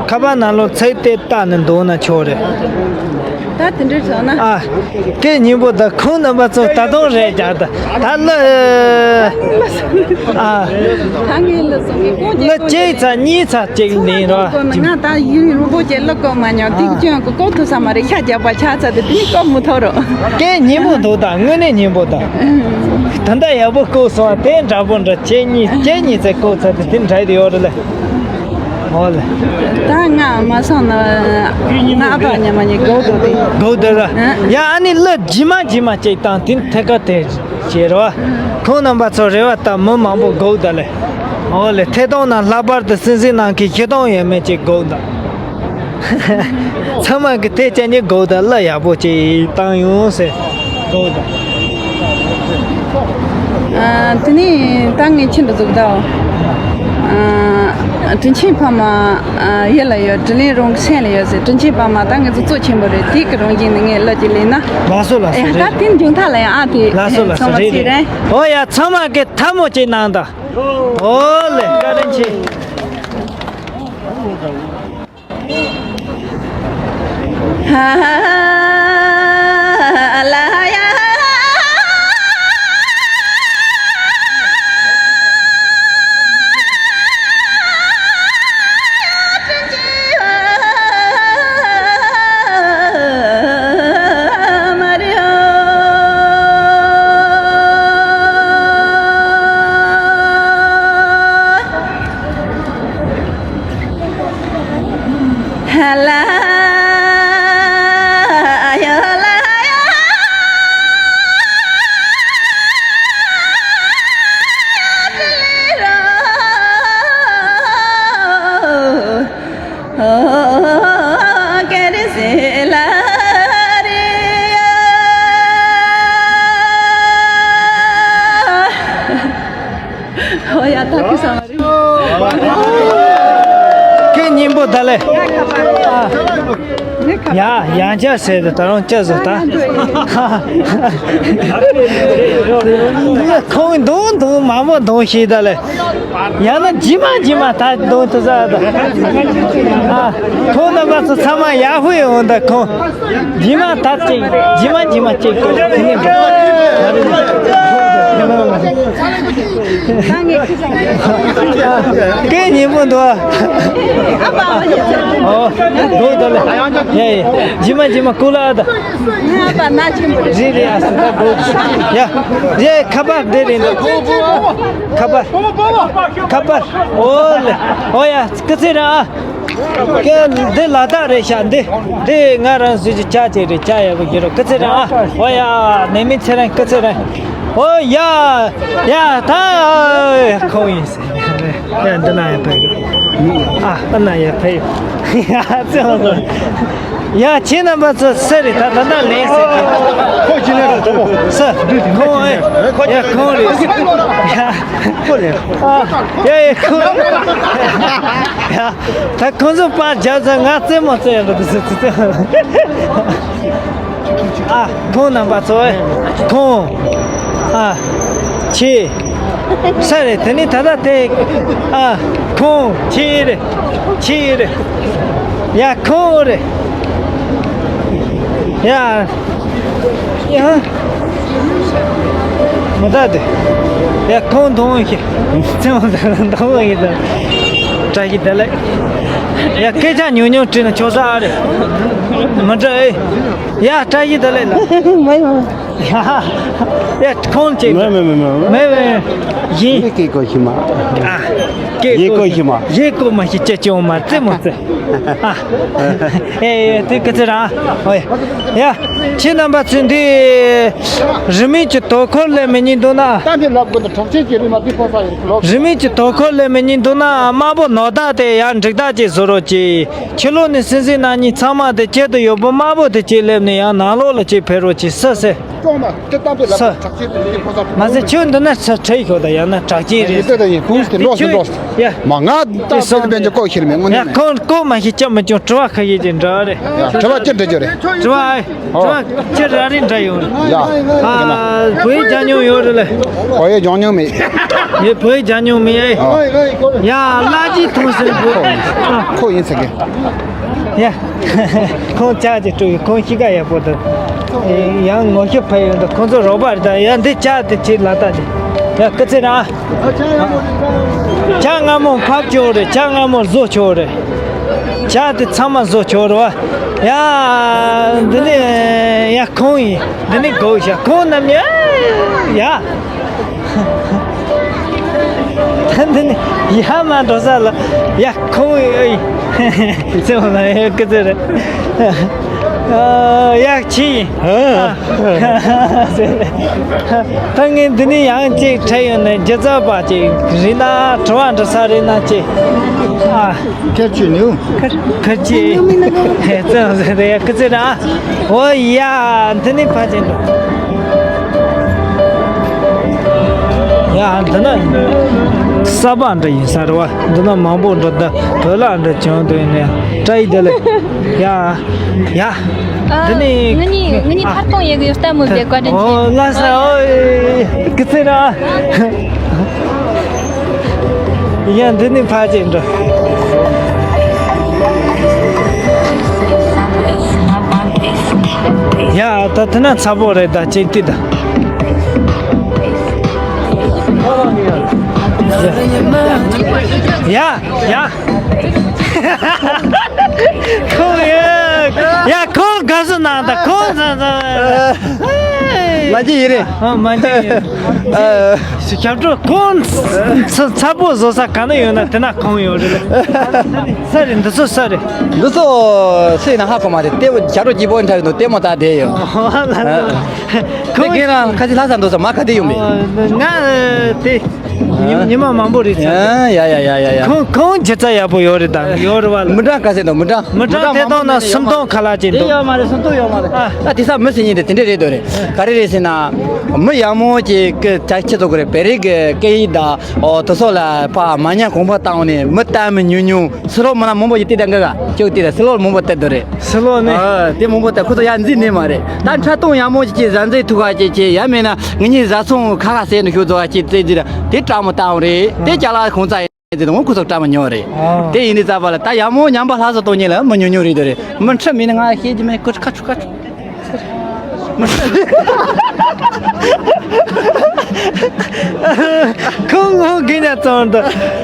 ཁ་པར་ནང་ལོགས་ཚལ་དེ་བལྟ་ནས་འདུག་ན་ཆོག་རེད། ད་དེ་འདྲ་བྱུང་ན། ཨ། སྐད་སྙན་པོ་ད། ཁོང་རྣམ་པ་ཚོ་ད་དུང་རེད་རྒྱག་ད། ད་ལ། ཨ། ད་ངས་ལ་སོང་གི་ཀོ་ལ་གཅིག་ཚ་གཉིས་ཚ་གཅིག་ལེན་རོགས། ང་ད་ཡིན་རུ་པོ་ཅེ་ལ་ཀོ་མ་ཉོ་ཏིག་ཅོན་ཀོ་ཀོ་ཐུ་ས་མ་རེད། ཤ་རྒྱག་པ་ཆགས་ཚ་དེ་དེ་ནི་ཀོ་མུ་ཐོ་རོ། སྐད་སྙན་པོ་འདུག་ད། དངོས་གནས་སྙན་པོ་ད། ད་ལྟ་ཡག་པོ་བཀོད་སོང་བ་དེ་འདྲ་པོ་འདྲ་ཁྱེད་གཉིས་ཁྱེད་གཉིས་ཚེ་བཀོད་ཚ་དེ་དེ་འདྲ་དེ་ཡོད་རེད་ལ། ཨོ་ལེ། ད་ང་མ་སོང་ན་ང་ཨ་ཕ་ཉི་མ་ཉི་གོ་དོ་དེ། གོ་དོ་ར། ཡ་ཨ་ནི་ལ་ཇི་མ་ཇི་མ་ཅིག་དང་དེ་ཐད་ཀ་དེ་བྱེད་རོ། ཁོང་རྣམ་པ་ཚོ་རེ་བ་ད་མི་མང་པོ་གོ་ད་ལེ། ཨོ་ལེ། ཐད་གཏོང་ནང་ལྷག་པར་དུ་སྲིད་འཛིན་ནང་གི་ཤི་གཏོང་ཡོད་མེད་ཅིག་གོ་ད། ཚང་མ་གི་ཐད་ཅན་གྱི་གོ་ད་ལ་ཡག་པོ་ཅིག་བཏང་ཡོང་ཟེར་གོ་ད། ཨ། དེ་ནས་ད་ངས་ཁྱེད་འདི་ཟུག་ད། ཨ། དྲིན་ཆེན་ཕ་མ། ཨ། ཡིད་ལ་ཡོད། དྲིན་ལན་རང་གི་སེམས་ལ་ཡོད་ཟེར། དྲིན་ཆེན་ཕ་མ་ད་ངས་ཚོ་གཙོ་ཆེན་པོ་རེད། དེ་གི་རང་བཞིན་ནི་ངས་ལབ་ཀྱི་ལེན་ན། ལགས་སོ་ལགས་སོ། ཨེ། རེད་ད་རེད། དེ་མཇུག་མཐའ་ལ་ཡང་ཨ་དེ། ལགས་སོ་ལགས་སོ། ཚང་མ་རེད་ཚིག་རེད། རེད། ཨོ་ཡ། ཚང་མ་གི་ཐལ་མོ་ཅིག་གནང་དང་། ཨོ་ལེ། བཀའ་དྲིན་ཆེ། ཨོ་ཡ། ད་ཁུ་ས་མ་རེད། སྐད་སྙན་པོ་ད་ལེ། ཡ། ཡང་བསྐྱར་ཟེར་ཏེ་ད་རུང་བསྐྱར་བཟོ་ད། ཁོང་འདོན་འདོན་མང་པོ་འདོན་ཤེས་ད་ལེ། ཡང་ན་ཇི་མ་ཇི་མ་ད་འདོན་ཐུབ་ས་ད། ཨ། ཁོང་རྣམ་པ་ཚོ་ཚང་མ་ཡག་པོ་ཡོང་ད་ཁོང་། ཇི་མ་ད་ཅིག་ཇི་མ་ཇི་མ་ཅིག་དེ་ནས་འགྲོ། སྐད་སྙན་པོ་འདུག་ཨ། ཨོ། འགྲོ་ད་ལེ། ཡ་ཡ། ཇི་མ་ཇི་མ་ཀུ་ལ་ད། རེད་རེད། ཨ་སི་ད་འགྲོ། ཡ། རེད། ཁ་པར་འདི་རེད་འདུག་ཁ་པར། ཁ་པར། ཨོ་ལེ། ཨོ་ཡ། སྐུ་ཚེ་རིང་ཨ། ཀེ་འདི་ལ་དྭགས་རེད་ཤག་འདི། འདི་ང་རང་བཟོས་ཀྱི་ཇ་ཅིག་རེད། ཇ་ཡག་པོ་ཡོད་རོགས། སྐུ་ཚེ་རིང་ཨ། ཨོ་ཡ། ནད་མེད་ཚེ་རིང་། སྐུ་ཚེ་རིང་། ཨོ་ཡ། ཡ་ད་ཁོང་ཡིན་ཟེར། ཡ་འདི་ན་ཡ་ཕེབས་ཡོད། ཨ་ཨ་ན་ཡ་ཕེབས་ཡོད། ཡ་ཙེ་ཧོ་ཡ་ཁྱེད་རྣམ་པ་ཚོ་སུ་རེད། ད་ད་ལྟ་ལན་ཟེར། ཁོ་ཅི་ལས་རེད། ཁོ་སུ། ཁོང་ཨེ། ཡ་ཁོང་རེད། ཡ། ཁོ་ལས། ཨ། ཡ་ཡ་ཁོང་། ཡ། ད་ཁོང་ཚོ་པར་རྒྱབ་ཙང་ང་རྩེད་མོ་རྩེ་ཡོད་འགྲོ་འདུག་ཟེར་ཙི་ཙི། ཨ། ཁོང་རྣམ་པ་ཚོ་ཨེ། ཁོང་། ཨ། ཁྱེད། སུ་རེད། དེ་ནི་ད་ལྟ་དེ། ཨ། ཁོང་། ཁྱེད་རེད། ཁྱེད་རེད། ཡ་ཁོང་རེད། ཡ། ཡ། མི་ད་དེ། ཡ་ཁོང་མཐོང་ཤེས། ཚེ་མོ་ད་མཐོང་ཡིན་ད། བཀྲ་ཤིས་བདེ་ལེགས། ཡ་སྐད་ཆ་ཉུང་ཉུང་དྲིས་ན་ཆོག་ས་ཨ་རེད། མི་འདྲ་ཨེ། ཡ་བཀྲ་ཤིས་བདེ་ལེགས་ལ། མ་ཡོང་། ཡ། ཡ་ཁོང་ཅིག་མེ་མེ་མེ་མེ། མེ་མེ། ཡིན། ཡེ་ཀེ་ཀོ་ཤི་མ། ཨ། ཀེ་ཡེ་ཀོ་ཤི་མ། ཡེ་ཀོ་མ་ཤི་ཅེ་ཅེ་འོ་མ་ཙེ་མོ་ཙེ། ཨ། ཨེ་ཨེ་དེ་ཀི་ཙི་ར། ཨོ་ཡ། ཡ། ཁྱེད་རྣམ་པ་ཚོས་འདི་རི་མོའི་གི་དོ་ཁུར་ལེན་མི་ཉན་འདུག་ན། གཏན་འཁེལ་ལབ་དགོས་ན་གྲགས་ཅན་གྱི་རི་མ་འདི་ཕོ་ས་ཡིན་ལོ། རི་མོའི་གི་དོ་ཁུར་ལེན་མི་ཉན་འདུག་ན། དམར་པོ་ནོར་བདག་དེ་ཡང་འགྲིག་བདག་ཅིག་བཟོ་རོགས་གྱིས། ཕྱི་ལོགས་ནས་སྲིད་འཛིན་རྣམ་གཉིས་ཚང་མ་དེ་ཁྱེད་དུ་ཡོད་པོ་དམར་པོ་དེ་གཅིག་སླེབས་ནས་ཡང་ནང་ལོགས་ལ་གཅིག་ཕེབས་རོགས་གྱིས། སུ་སེ། ཀྲོང་མ་དེ་ལྟ་བུའི་ལ་ས་དྲག་ཆེན་དེ་འདི་ཕོ་སར་མ་ཟད་ཁྱོད་འདི་ན་ས་ཁྲེལ་ཤོག་ད་ཡང་ན་དྲག་ཆེན་རེད། དེ་ལྟ་ཡིན་ཁུངས་དེ་འགྲོ་སི་འགྲོ་སི་ཡ། མ་ང་ད་དེ་སོང་དེ་བན་གྱི་ཀོ་ཤེར་མེད་དངོས་ཡ་གནས་ནས། ཁོང་ཀོ་མ་ཤེས་ཅམ་མི་ཅུང་དྲི་བ་ཁ་ཤས་ཀྱི་འདྲ་རེད། ཡ་དྲི་བ་ཅི་འདྲི་རྒྱུ་རེད། དྲི་བ་ཨེ། ཨོ། དྲི་བ་ཅི་ར་རེད་འདྲ་ཡོད་རེད། ཡ། ཨ། བོད་ཡིག་སྦྱང་མྱོང་ཡོད་རེད་ལ། བོད་ཡིག་སྦྱང་མྱོང་མེད། ངས་བོད་ཡིག་སྦྱང་མྱོང་མེད་ཨེ། ཨོ། ཡ་བླ་རྗེ་ཐོང་སེམས་བོད། ཁོ་ཡིན་ཟེར་གི། ཡ། ཁོང་ཅག་ཅིག་སྤྲོ་ཡི་ཁོང་གཤིས་ཀ་ཡག་པོ་འདུག་ཡང་ངོ་ཤེས་ཕ་ཡོད་འདུག་ཁོང་ཚོ་རོགས་པ་རེད་ད། ཡ་འདི་ཅག་དེ་ཅིག་ལ་ད་དེ། ཡ་སྐུ་ཚེ་རིང་ཨ། ཇ་མངར་མོ་ཕབ་ཆོག་རེད། ཇ་མངར་མོ་བཟོ་ཆོག་རེད། ཇ་དེ་ཚང་མ་བཟོ་ཆོག་རེད་བ། ཡ། འདི་ནི་ཡ་ཁོང་ཡིན། འདི་ནི་གོ་ཤ་ཁོང་རྣམས་ཡ། ཡ། ད་འདི་ནི་ཡ་མ་འགྲོ་ས་ལ་ཡ་ཁོང་ཡིན། ཚེ་མོ་ལ་ཡ་སྐུ་ཚེ་རེད། ཡ་ཁྱི་ཡིན། ད་ངས་འདི་ནས་ཡང་གཅིག་ཁྲིད་ཡོང་ནས་སྒྱུ་རྩལ་པ་ཅིག་རིག་ན་དྲི་བ་འདྲི་ས་རིག་ན་ཅིག་ཨ། ཁེར་ཆོས་ནིའུ། ཁེར་ཆོས། ཧེ་ཙམ་ཟེར་ཏེ་ཡ་ཁི་ཙི་ར། ཨོ་ཡ་འདི་ནི་ཕ་ཅན་འདུག་ཡ་འདི་ན་གསར་པ་འདྲ་ཡིན་ས་རེད་བ། འདི་ན་མང་པོ་འདྲ་འདི་བོད་ལ་འདྲ་བྱུང་འདུག་ཡིན་ནས་བཀྲ་ཡི་བདེ་ལེགས། ཡ། ཡ། ཨ། འདི་ནི་ང་གཉིས་ང་གཉིས་ཨ། ཐར་གཏོང་ཡེ་གི་ཡོད་ལྟད་མོ་བྱེད་བཀའ་དྲིན་ཆེ། ཨོ་ལ་ས་ཨོ་ཀི་ཚེ་ར། ཡ་འདི་ནི་ཕ་ཅན་འགྲོ། ཡ་ད་དེ་ན་ཚ་པོ་རེད་ད་ཅིག་ཏི་ད། ཡ་ཡ། ཁོང་ཡ། ཡ་ཁོང་དགའ་བསུ་གནང་ད་ཁོང་ཚང་ཚང་། ལ་ཅི་ཡིན་རེད། ཨ་མ་ཅི་ཡིན། ཞབས་བྲོ་ཁོང་ཚ་ཚ་པོ་བཟོ་ས་ག་ན་ཡོད་ན་དེ་ན་ཁོང་ཡོད་རེད། ས་རེད་འདི་ཚོ་ས་རེད། འདི་ཚོ་སུ་ཡིན་ན་ཧ་གོ་མ་རེད། ལྟད་མོ་ཞབས་བྲོ་སྐྱིད་པོ་འཁྲབ་ཡོད་འདུག་ལྟད་མོ་ལྟ་བསྡད་ཡོད། ཨོ་ལ་ལ། དེ་ཁོང་ཁྱེད་རང་ཁ་ཆེ་ལྷ་ས་འདུག་ས་མ་ག་དེ་ཡོང་མེད། ང་དེ། ཉི་ཉི་མ་མང་པོ་རེད་ཚར། ཡ་ཡ་ཡ་ཡ་ཡ། ཁོང་ཁོང་སྒྱུ་རྩལ་ཡག་པོ་ཡོད་རེད་ད་ཡོད་རེད་བ་ལ། མི་འདྲ་ག་ཚད་འདུག་མི་འདྲ། མི་འདྲ་དེ་དང་ན་སུམ་སྟོང་ཁ་ལག་ཅིག་འདུག་དེ་ཡོད་མ་རེད་སུམ་སྟོང་ཡོད་མ་རེད། ཨ། ད་དེ་ས་མི་སྲིད་ཉིན་དེ་དེ་འདྲས་རེད་འདུག་རེད། ག་རེ་རེད་ཟེར་ན། མི་ཡག་མོ་ཅིག་གི་ཅག་ཁྱི་ཚོ་གི་རེད་བེ་རི་གི་སྐད་ཡིག་དང་ཨོ་དེ་ཚོ་ལ་ཕ་མ་ཉམས་གོང་འཕེལ་བཏང་ནས་མི་ལྟད་མི་ཉུང་ཉུང་། སི་ལོ་མི་ན་མང་པོ་ཡིན་ཏེ་ད་འགའ་ག་ཅོག་དེ་ལ་སི་ལོ་མང་པོ་བལྟས་འདུག་རེད། སི་ལོ་ནི། ཨ། དེ་མང་པོ་བལྟས་ཁོ་ཚོ་ཡར་འཛིན་ནས་མ་རེད། ད་འཁྲབ་སྟོན་ཡག་མོ་ཅིག་བྱས་གཟའ་འཛིན་ཐུག་ག་ཅིག་བྱས་ཡ་མེད་ན་ངེད་གཉིས་བཟའ་ཚང་ཁ་ཁ་ཟས་ནས་ཞུ་རྫོགས་ཅིག་བཙལ་རྒྱུ་ར་དེ་སྐྲག་མོ་བཏང་རེད། དེ་ཅ་ལག་གང་ཙམ་ཡིན་ཟེར་དུས་ཁོ་ཚོ་སྐྲག་མོ་ཉོ་རེད། ཨ། དེ་ཡིན་དུས་ཙམ་པ་ལ་ད་ཡག་མོ་ཉམས་པ་ལྷ་ས་གཏོང་ཉིན་ལ་མི་ཉུང་ཉུང་རེད་འདུག་རེད། མི་འཁྲབ་མིན་ན་ང་ཤེས་ཀྱི་མེད་ཁོ་ཁ་ཆུ་ཁ་ཆུ། ཁོང་ངོ་དགོས་ན་ཙང་དུ།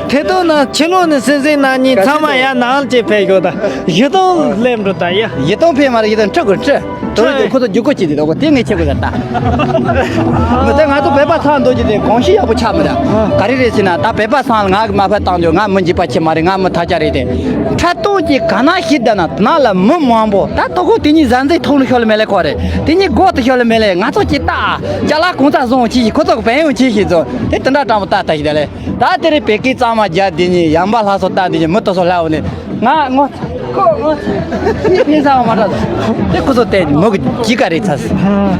དེ་དོན་ན་ཕྱི་ལོགས་ནས་སེམས་སེམས་ན་གཉིས་ཚང་མ་ཡར་ནང་ལ་བྱེད་ཕེབས་ཤོག་ད། བཞི་སྟོང་སླེབས་འགྲོ་ད་ཡ། བཞི་སྟོང་ཕེབས་མ་རེད་བཞི་སྟོང་ཁྲི་དགོས་ཁྲི། དོ་རེད་དེ་ཁོ་ཚོ་རྒྱུག་སྒོ་བྱེད་དེ་དོ་དེ་ངས་ཁྱེད་དགོས་ད། མི་ཚེ་ང་ཚོ་བོད་པ་ཚང་འདོད་ཀྱི་དེ་གོང་ཞིག་ཡག་པོ་ཆགས་མི་ད། ག་རེ་རེད་ཟེར་ན་ད་བོད་པ་ཚང་ལ་ང་གི་མ་ཕན་བཏང་རྒྱུ་ང་མི་འཇིགས་པ་ཁྱེད་མ་རེད། ང་མི་ཐ་ཆ་རེད་དེ། འཁྲབ་སྟོན་གྱི་ག་ན་ཞིག་བསྡད་ན་དེ་ན་ལ་མི་མང་པོ་ད་དོ་ཁོ་དེ་གཉིས་གཟའ་འཛིན་ཐོག་ལ་ཤོར་ལ་མེད་ལེ་ཁོ་རེད། དེ་གཉིས་སྒོ་དུ་ཤོར་ལ་མེད་ལེ་ང་ཚོ་ཅི་ལྟ། ཅ་ལག་གང་ཙམ་བཟུང་ཅི་ཞིག་ཁོ་ཚོ་གི་བན་ཡོང་ཅི་ཞིག་ཚོ་དེ་དེ་འདྲ་སྤྲང་པོ་ལྟ་ལྟ་ཞིག་ད་ལེ། ད་དེ་རིང་བོད་སྐད་གཙང་མ་རྒྱག་འདི་ཉིད་ཡང་པ་ལྷ་སོ་ལྟ་འདི་ཉིད་མི་དེ་ཚོ་ལྷ་འོ་ནི་ང་ངོ་ཁོ་ངོ་ཕན་ས་བ་མ་དྲག་དེ་ཁོ་ཚོ་བལྟས་མོ་གི་ཅི་ག་རེད་ཚ་སི་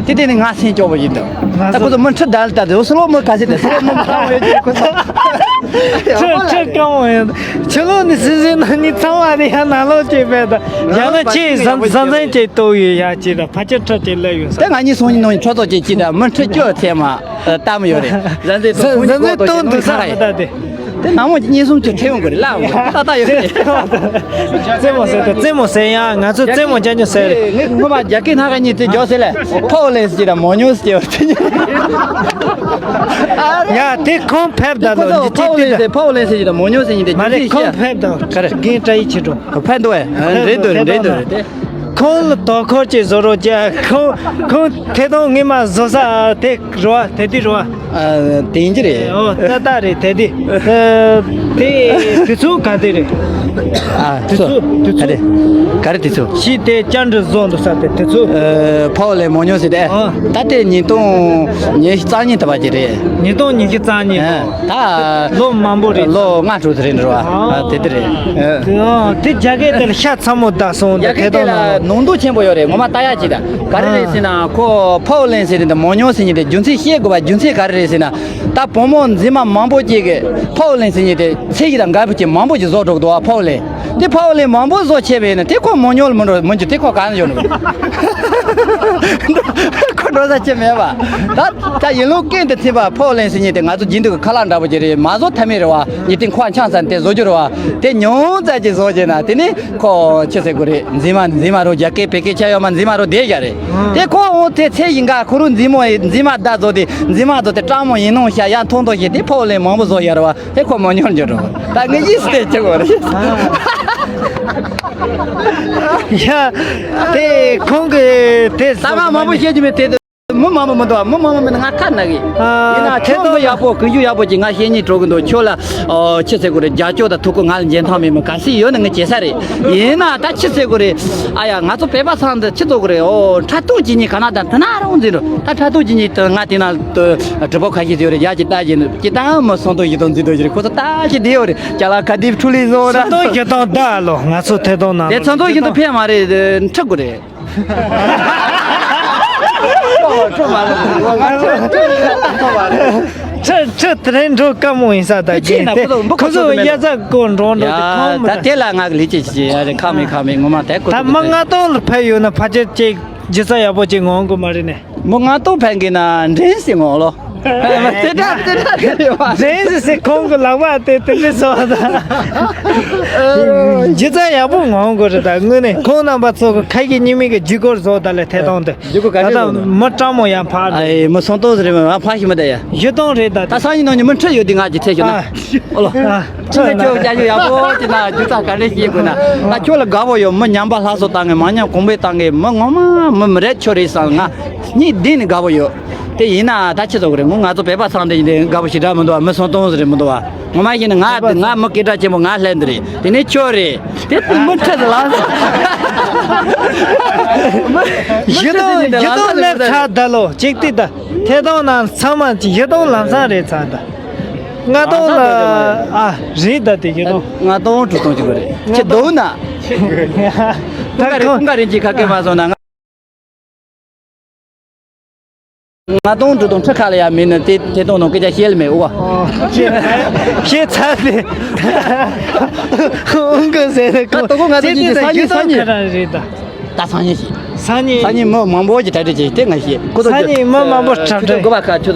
དེ་དེ་ནི་ང་སེམས་སྐྱོ་བོ་ཡིན་འདུག་ད་ཁོ་ཚོ་མི་ཁྲི་དར་ལྟ་དེ་སི་ལོ་མི་ག་སི་དེ་སི་ལོ་མི་མ་ཡོད་ཀྱི་ཁོ་ཚོ་ཁྲི་ཁྲི་སྐམ་བོ་ཡིན། ཕྱི་ལོགས་ནི་སི་སི་ན་ནི་ཚང་བ་རེ་ཡ་ན་ལོ་ཅེ་བས་ད་ཡང་ན་ཆེས་བཟང་བཟང་བཟང་ཅེ་ཏོ་ཡོད་ཡ་ཅེ་ད་ཕ་ཆེ་ཁྲི་ཅེ་ལ་ཡོད་ས་ད་ང་གཉིས་སོང་ཉིན་ནོ་ཁྲོ་ཚོ་ཅེ་ཅི་ད་མི་ཁྲི་སྐྱོ་ཚེ་མ། ལྟ་མོ་ཡོད་རེད། གཟའ་འཛིན་ཐོག་ཁོང་གཉིས་གོ་ཐོག་ཏོན་དུ་ས་ཁ་ཡོད་ད་དེ། དེ་ནང་མོ་གཉིས་གསུམ་གྱི་ཁྲེལ་ཡོང་གི་རེད་ལ་ཏག་ཏག་ཡོད་རེད། རྩེད་མོ་ཟེར་ད་རྩེད་མོ་ཟེར་ཡང་ང་ཚོ་རྩེད་མོ་རྒྱག་རྒྱུ་ཟེར་རེད། ངས་ངོ་མ་རྒྱ་སྐད་སྣ་ཁ་གཉིས་དེ་རྒྱོག་ཟེར་ལ་ཕོ་ལེན་ཟེར་གྱི་ད་མོ་ཉོ་ཟེར་གྱི་ཡོད་དེ་གཉིས། ཡ་དེ་ཁོང་ཕེབས་ད་ལོ་འདི་ཅི་ཏི་ད་ཕོ་ལེན་ཟེར་གྱི་ད་མོ་ཉོ་ཟེར་གྱི་དེ་མ་རེད་ཁོང་ཕེབས་ད་ག་རེ་རྒན་བཀྲ་ཡི་ཆེ་འགྲོ་ཕན་འདུག་ཨེ་རེད་འདུག་རེད་འདུག་རེད། ཁོང་ལ་དོ་ཁོར་གྱི་བཟོ་རོགས་བྱས། ཁོང་ཁོང་ཐད་གཏོང་ངེས་མ་བཟོ་ས་དེ་རོ་དེ་དུས་རོ། ཨ་དེ་ཡིན་གྱི་རེད། ཨོ་ཏག་ཏག་རེད་དེ་དུས། ཨ་དེ་དུས་ཚོད་ག་དུས་རེད། ཨ་དེ་ཚོ་དེ་ཚོ་ག་རེ་ག་རེ་དེ་ཚོ། ཤི་དེ་བཅར་འདྲི་བཟོ་འདུག་ས་དེ་དེ་ཚོ། ཕའོ་ལེན་མང་ཉུང་ཟེར་ཏེ། ཨ། ད་དེ་ཉིས་སྟོང་ཉི་ཤུ་རྩ་གཉིས་ཐུབ་པ་ཅིག་རེད། ཉིས་སྟོང་ཉི་ཤུ་རྩ་གཉིས། ཨ། ད་ལོ་མང་པོ་རེད། ལོ་ལྔ་དྲུག་ཙམ་རེད་འགྲོ་བ། ཨ། དེ་དེ་རེད། ཨ། དེ་རྒྱ་སྐད་དེ་ལ་ཤ་ཚ་མོ་བཏགས་སོང་། ད་རྒྱ་སྐད་དེ་ལ་ནང་དུ་ཆེན་པོ་ཡོད་རེད། ངོ་མ་ལྟ་ཡག་ཅིག་ད་ག་རེ་རེད་ཟེར་ན། ཁོ་ཕའོ་ལེན་ཟེར་དེ་མང་ཉུང་ཟེར་མཁན་དེ་རྒྱུ་མཚན་ཤེས་དགོས་པ། རྒྱུ་མཚན་ག་རེ་རེད་ཟེར་ན། ད་བུ་མོ་མཛེས་མ་མང་པོ་ཅིག་གིས་ཕའོ་ལེན་ཟེར་མཁན་དེ་ཚད་གཞི་དང་འགལ་བ་ཅིག་མང་པོ་ཅིག་བཟོ་འགྲོ་གི་འདུག་བ། ཕའོ་ལེན་དེ་ཕའོ་ལེན་མང་པོ་བཟོ་བྱས་པས་ན། དེ་ཁོ་མང་ཉུང་ལ་མི་འགྲོ། མི་འགྱུར། དེ་ཁོ་གང་ཡོད་ནོ། ཁོ་འགྲོ་ས་ཅི་མེད་པ། ད་ད་ཡིན་ལུགས་ཀུན་ཏུ་ཚིམ་པ་ཕའོ་ལེན་ཟེར་མཁན་དེ་ང་ཚོ་རྒྱུན་དུ་གི་ཁ་ལག་འདྲ་པོ་ཅིག་རེད། མ་བཟོ་ཐབས་མེད་རེད་བ། ཡིན་དེ་ཁོ་འཆང་ས་དེ་བཟོ་རྒྱུ་རེད་བ། དེ་ཉུང་ཙམ་ཅིག་བཟོ་བྱས་ན་དེ་ནི་ཁོ་ཅི་ཟེར་དགོས་རེད། མཛེས་མ་མཛེས་མ་རོ། རྒྱ་སྐད་བོད་སྐད་ཆ་ཡོད་མ། མཛེས་མ་རོ་བསྡད་བཞག་རེད། དེ་ཁོ་འོ་དེ་ཚད་གཞི་འགལ། ཁོ་རང་མཛེས་མོ་མཛེས་མ་བདག་བཟོ་དེ། མཛེས་མ་བཟོ་དེ་སྤྲང་མོ་ཡིན་ནོ་ཤ་ཡ་མཐོང་མཐོང་བྱས་དེ་ཕའོ་ལེན་མང་པོ་བཟོ་ཡོད་རེད་བ། དེ་ཁོ་མང་ཉུང་འགྱུར་རོ། ད་ངས་ཡིད་སྟེ་ཅི་གོ་རེད། ཡ། དེ་ཁོང་གི་དེ་ད་ང་མང་པོ་བཤད་རྒྱུ་མེད། དེ་མི་མང་པོ་མི་འདུག་བ། མི་མང་པོ་མིན་ན་ང་ཁ་ན་གི། ཨ། ཡིན་ན་ཁྱོད་མི་ཡག་པོ་ཀུན་སྤྱོད་ཡག་པོ་ཅིག་ང་བཤད་སྙིང་བྲོ་གི་འདུག་ཁྱོད་ལ་ཨོ་ཅི་ཟེར་དགོས་རེད། རྒྱབ་སྐྱོར་དང་ཐུགས་ཁུར་ང་ལ་འཇོན་ཐང་མེད་མི་ག་སྲིད་ཡོད་ན་ངས་བྱེད་ས་རེད། ཡིན་ན་ད་ཅི་ཟེར་དགོས་རེད། ཨ་ཡ། ང་ཚོ་བོད་པ་ཚང་འདི་ཅི་ཟེར་དགོས་རེད། ཨོ་ཕྲག་དོག་ཅིག་ཉིད་ག་ན་དང་དེ་ན་རང་འཛིན་འགྲོ། ད་ཕྲག་དོག་ཅིག་ཉིད་དུ་ང་དེ་ན་དུ་གྲུ་པ་ཁ་ཤས་ཡོད་རེད། ཡ་ཅིག་ལྟ་ཅིག་ཅིག་ད་མི་སུམ་སྟོང་བཞི་སྟོང་འཛིན་འགྲོ་ཅིག་རེད། ཁོ་ཚོ་ད་ཅིག་བསྡད་ཡོད་རེད། ཅ་ལག་ག་དེ་འཕྲུལ་ལས་བཟོ་ར། སུམ་སྟོང་བཞི་སྟོང་བདག་ལོ། ང་ཚོ་ཐད་གཏོང་ནང་དེ་ལོ་ཚོ་འདུག་བཞིན་དུ་ཕན་མ་རེད། འཁྲི་དགོས་རེད། ཁྲི་ཁྲི་དེ་རིང་འགྲོ་དཀའ་མོ་ཡིན་ས། ད་ཁྱེད་ནས་ཁོ་ཚོ་མི་ཁོ་ཚོ་ཁོ་ཚོ་གཡའ་ཚ་སྐོར་འགྲོ་འགྲོ་དེ། ཡ་ཁོང་མི་ད་དེ་ལ་ང་གི་ལས་ཀྱི་ཞིག་ཡ་རེད། ཁག་མེད་ཁག་མེད། ངོ་མ་དེ་ཁོ་ད་ཚོ་མི་ལྔ་སྟོང་ལ་ཕེབས་ཡོད་ན་ཕལ་ཆེར་ཅིག་སྒྱུ་རྩལ་ཡག་པོ་ཅིག་ངོམ་གི་མ་རེད་ནས། མི་ལྔ་སྟོང་ཕན་གི་ན་འདྲེན་སྲིད་ངོ་ལོ། དེ་འདྲ་དེ་འདྲ་རེད་བ། འདྲེན་སྲིད་སྲིད་ཁོང་གི་ལག་པ་དེ་དེ་འདྲ་བཟོ་བ་དང་། སྒྱུ་རྩལ་ཡག་པོ་ངོམ་དགོས་རེད། ད་དངོས་གནས་ཁོང་རྣམ་པ་ཚོ་གི་ཁ་ཞེ་གཉིས་མེད་ཀྱི་བརྒྱུད་སྐུར་བཟོ་ད་ལས་ཐད་གཏོང་དེ། བརྒྱུད་སྐུར་ག་འདྲ་ད་བཟོ་ད། མི་སྤྲང་མོ་ཡང་ཕར་ཨ་ཡེ་མི་སུམ་སྟོང་ཟེར་མི་ཕ་ཞིག་མི་ད་ཡ། བཞི་སྟོང་རེད་ད། ད་སང་ཉིན་གནངས་ཉིན་མི་ཁྲི་ཡོད་དེ་ང་གི་ཚད་ཤོད་ན། ཨ། ཨོ་ལོ། ཨ། ཁྱོད་ལ་ཁྱོད་སྐྱ་ཞོ་ཡག་པོ་ཅིག་ན་རྒྱུ་རྩ་ག་འདྲ་ཤེས་དགོས་ན། ད་ཁྱོད་ལ་དགའ་པོ་ཡོད། མི་ཉམས་པ་སླར་གསོ་བཏང་གི། མ་ཉམས་གོང་འཕེལ་བཏང་གི། མི་ངོ་མ་མི་མི་རེད་ཁྱོད་རེད་བསམ། ང་སྙིང་གཏིང་ནས་དགའ་པོ་ཡོད། དེ་ཡིན་ན་ད་ཆི་ཟེར་དགོས་རེད། ངོ་ང་ཚོ་བོད་པ་ཚང་འདི་ཡིན་དེ་དགའ་པོ་ཞེ་དྲག་མི་འདུག་བ། མི་སུམ་སྟོང་ཟེར་རེད་མི་འདུག་བ། ངོ་མ་ཡིན་ན་ང་ང་མི་སྐད་གྲགས་ཆེན་པོ་ང་ལྷན་འདི་རེད། དེ་ནས་ཁྱོད་རེད། དེ་མི་ཁྲི་ལ་ལངས་སོང་། བཞི་སྟོང་བཞི་སྟོང་སླེབས་ཚར་ད་ལོ་གཅིག་ལྟོས་ད། ཐད་གཏོང་ནང་ཚང་མ་བཞི་སྟོང་ལམ་སང་རེད་ཚར་ད། ལྔ་སྟོང་ལ་ཨ་རེད་ད། དེ་བཞི་སྟོང་། ལྔ་སྟོང་དྲུག་སྟོང་ཅིག་རེད། ཁྱེད་འདུག་ན། ད་ཁོང་ཁ་རིན་གྱིས་ཁ་སྐད་མ་སོང་ན། ལྔ་སྟོང་དྲུག་སྟོང་ཁྲི་ཁ་ལ་ཡ་མིན་ན་དེ་ཐད་གཏོང་ནང་སྐད་ཆ་བཤད་ལ་མེད་འོ། ཤེས་ཚར་ཏེ། ཨུང་ཀི་ཟེར་ནས་ད་དོ་ཁོ་ང་ཚོ་གཉིས་ཀྱི་སང་ཉིན་སང་ཉིན་རེད་ད། ད་སང་ཉིན་ཞིག་སང་ཉིན། སང་ཉིན་མི་མང་པོ་ཞིག་གྲ་སྒྲིག་བྱས་དེ་ང་ཞིག་ཁོ་ཚོ་སང་ཉིན་མི་མང་པོ་གྲ་སྒྲིག་དགོས་པ་ཁ་ཁྱོད་ཚོ་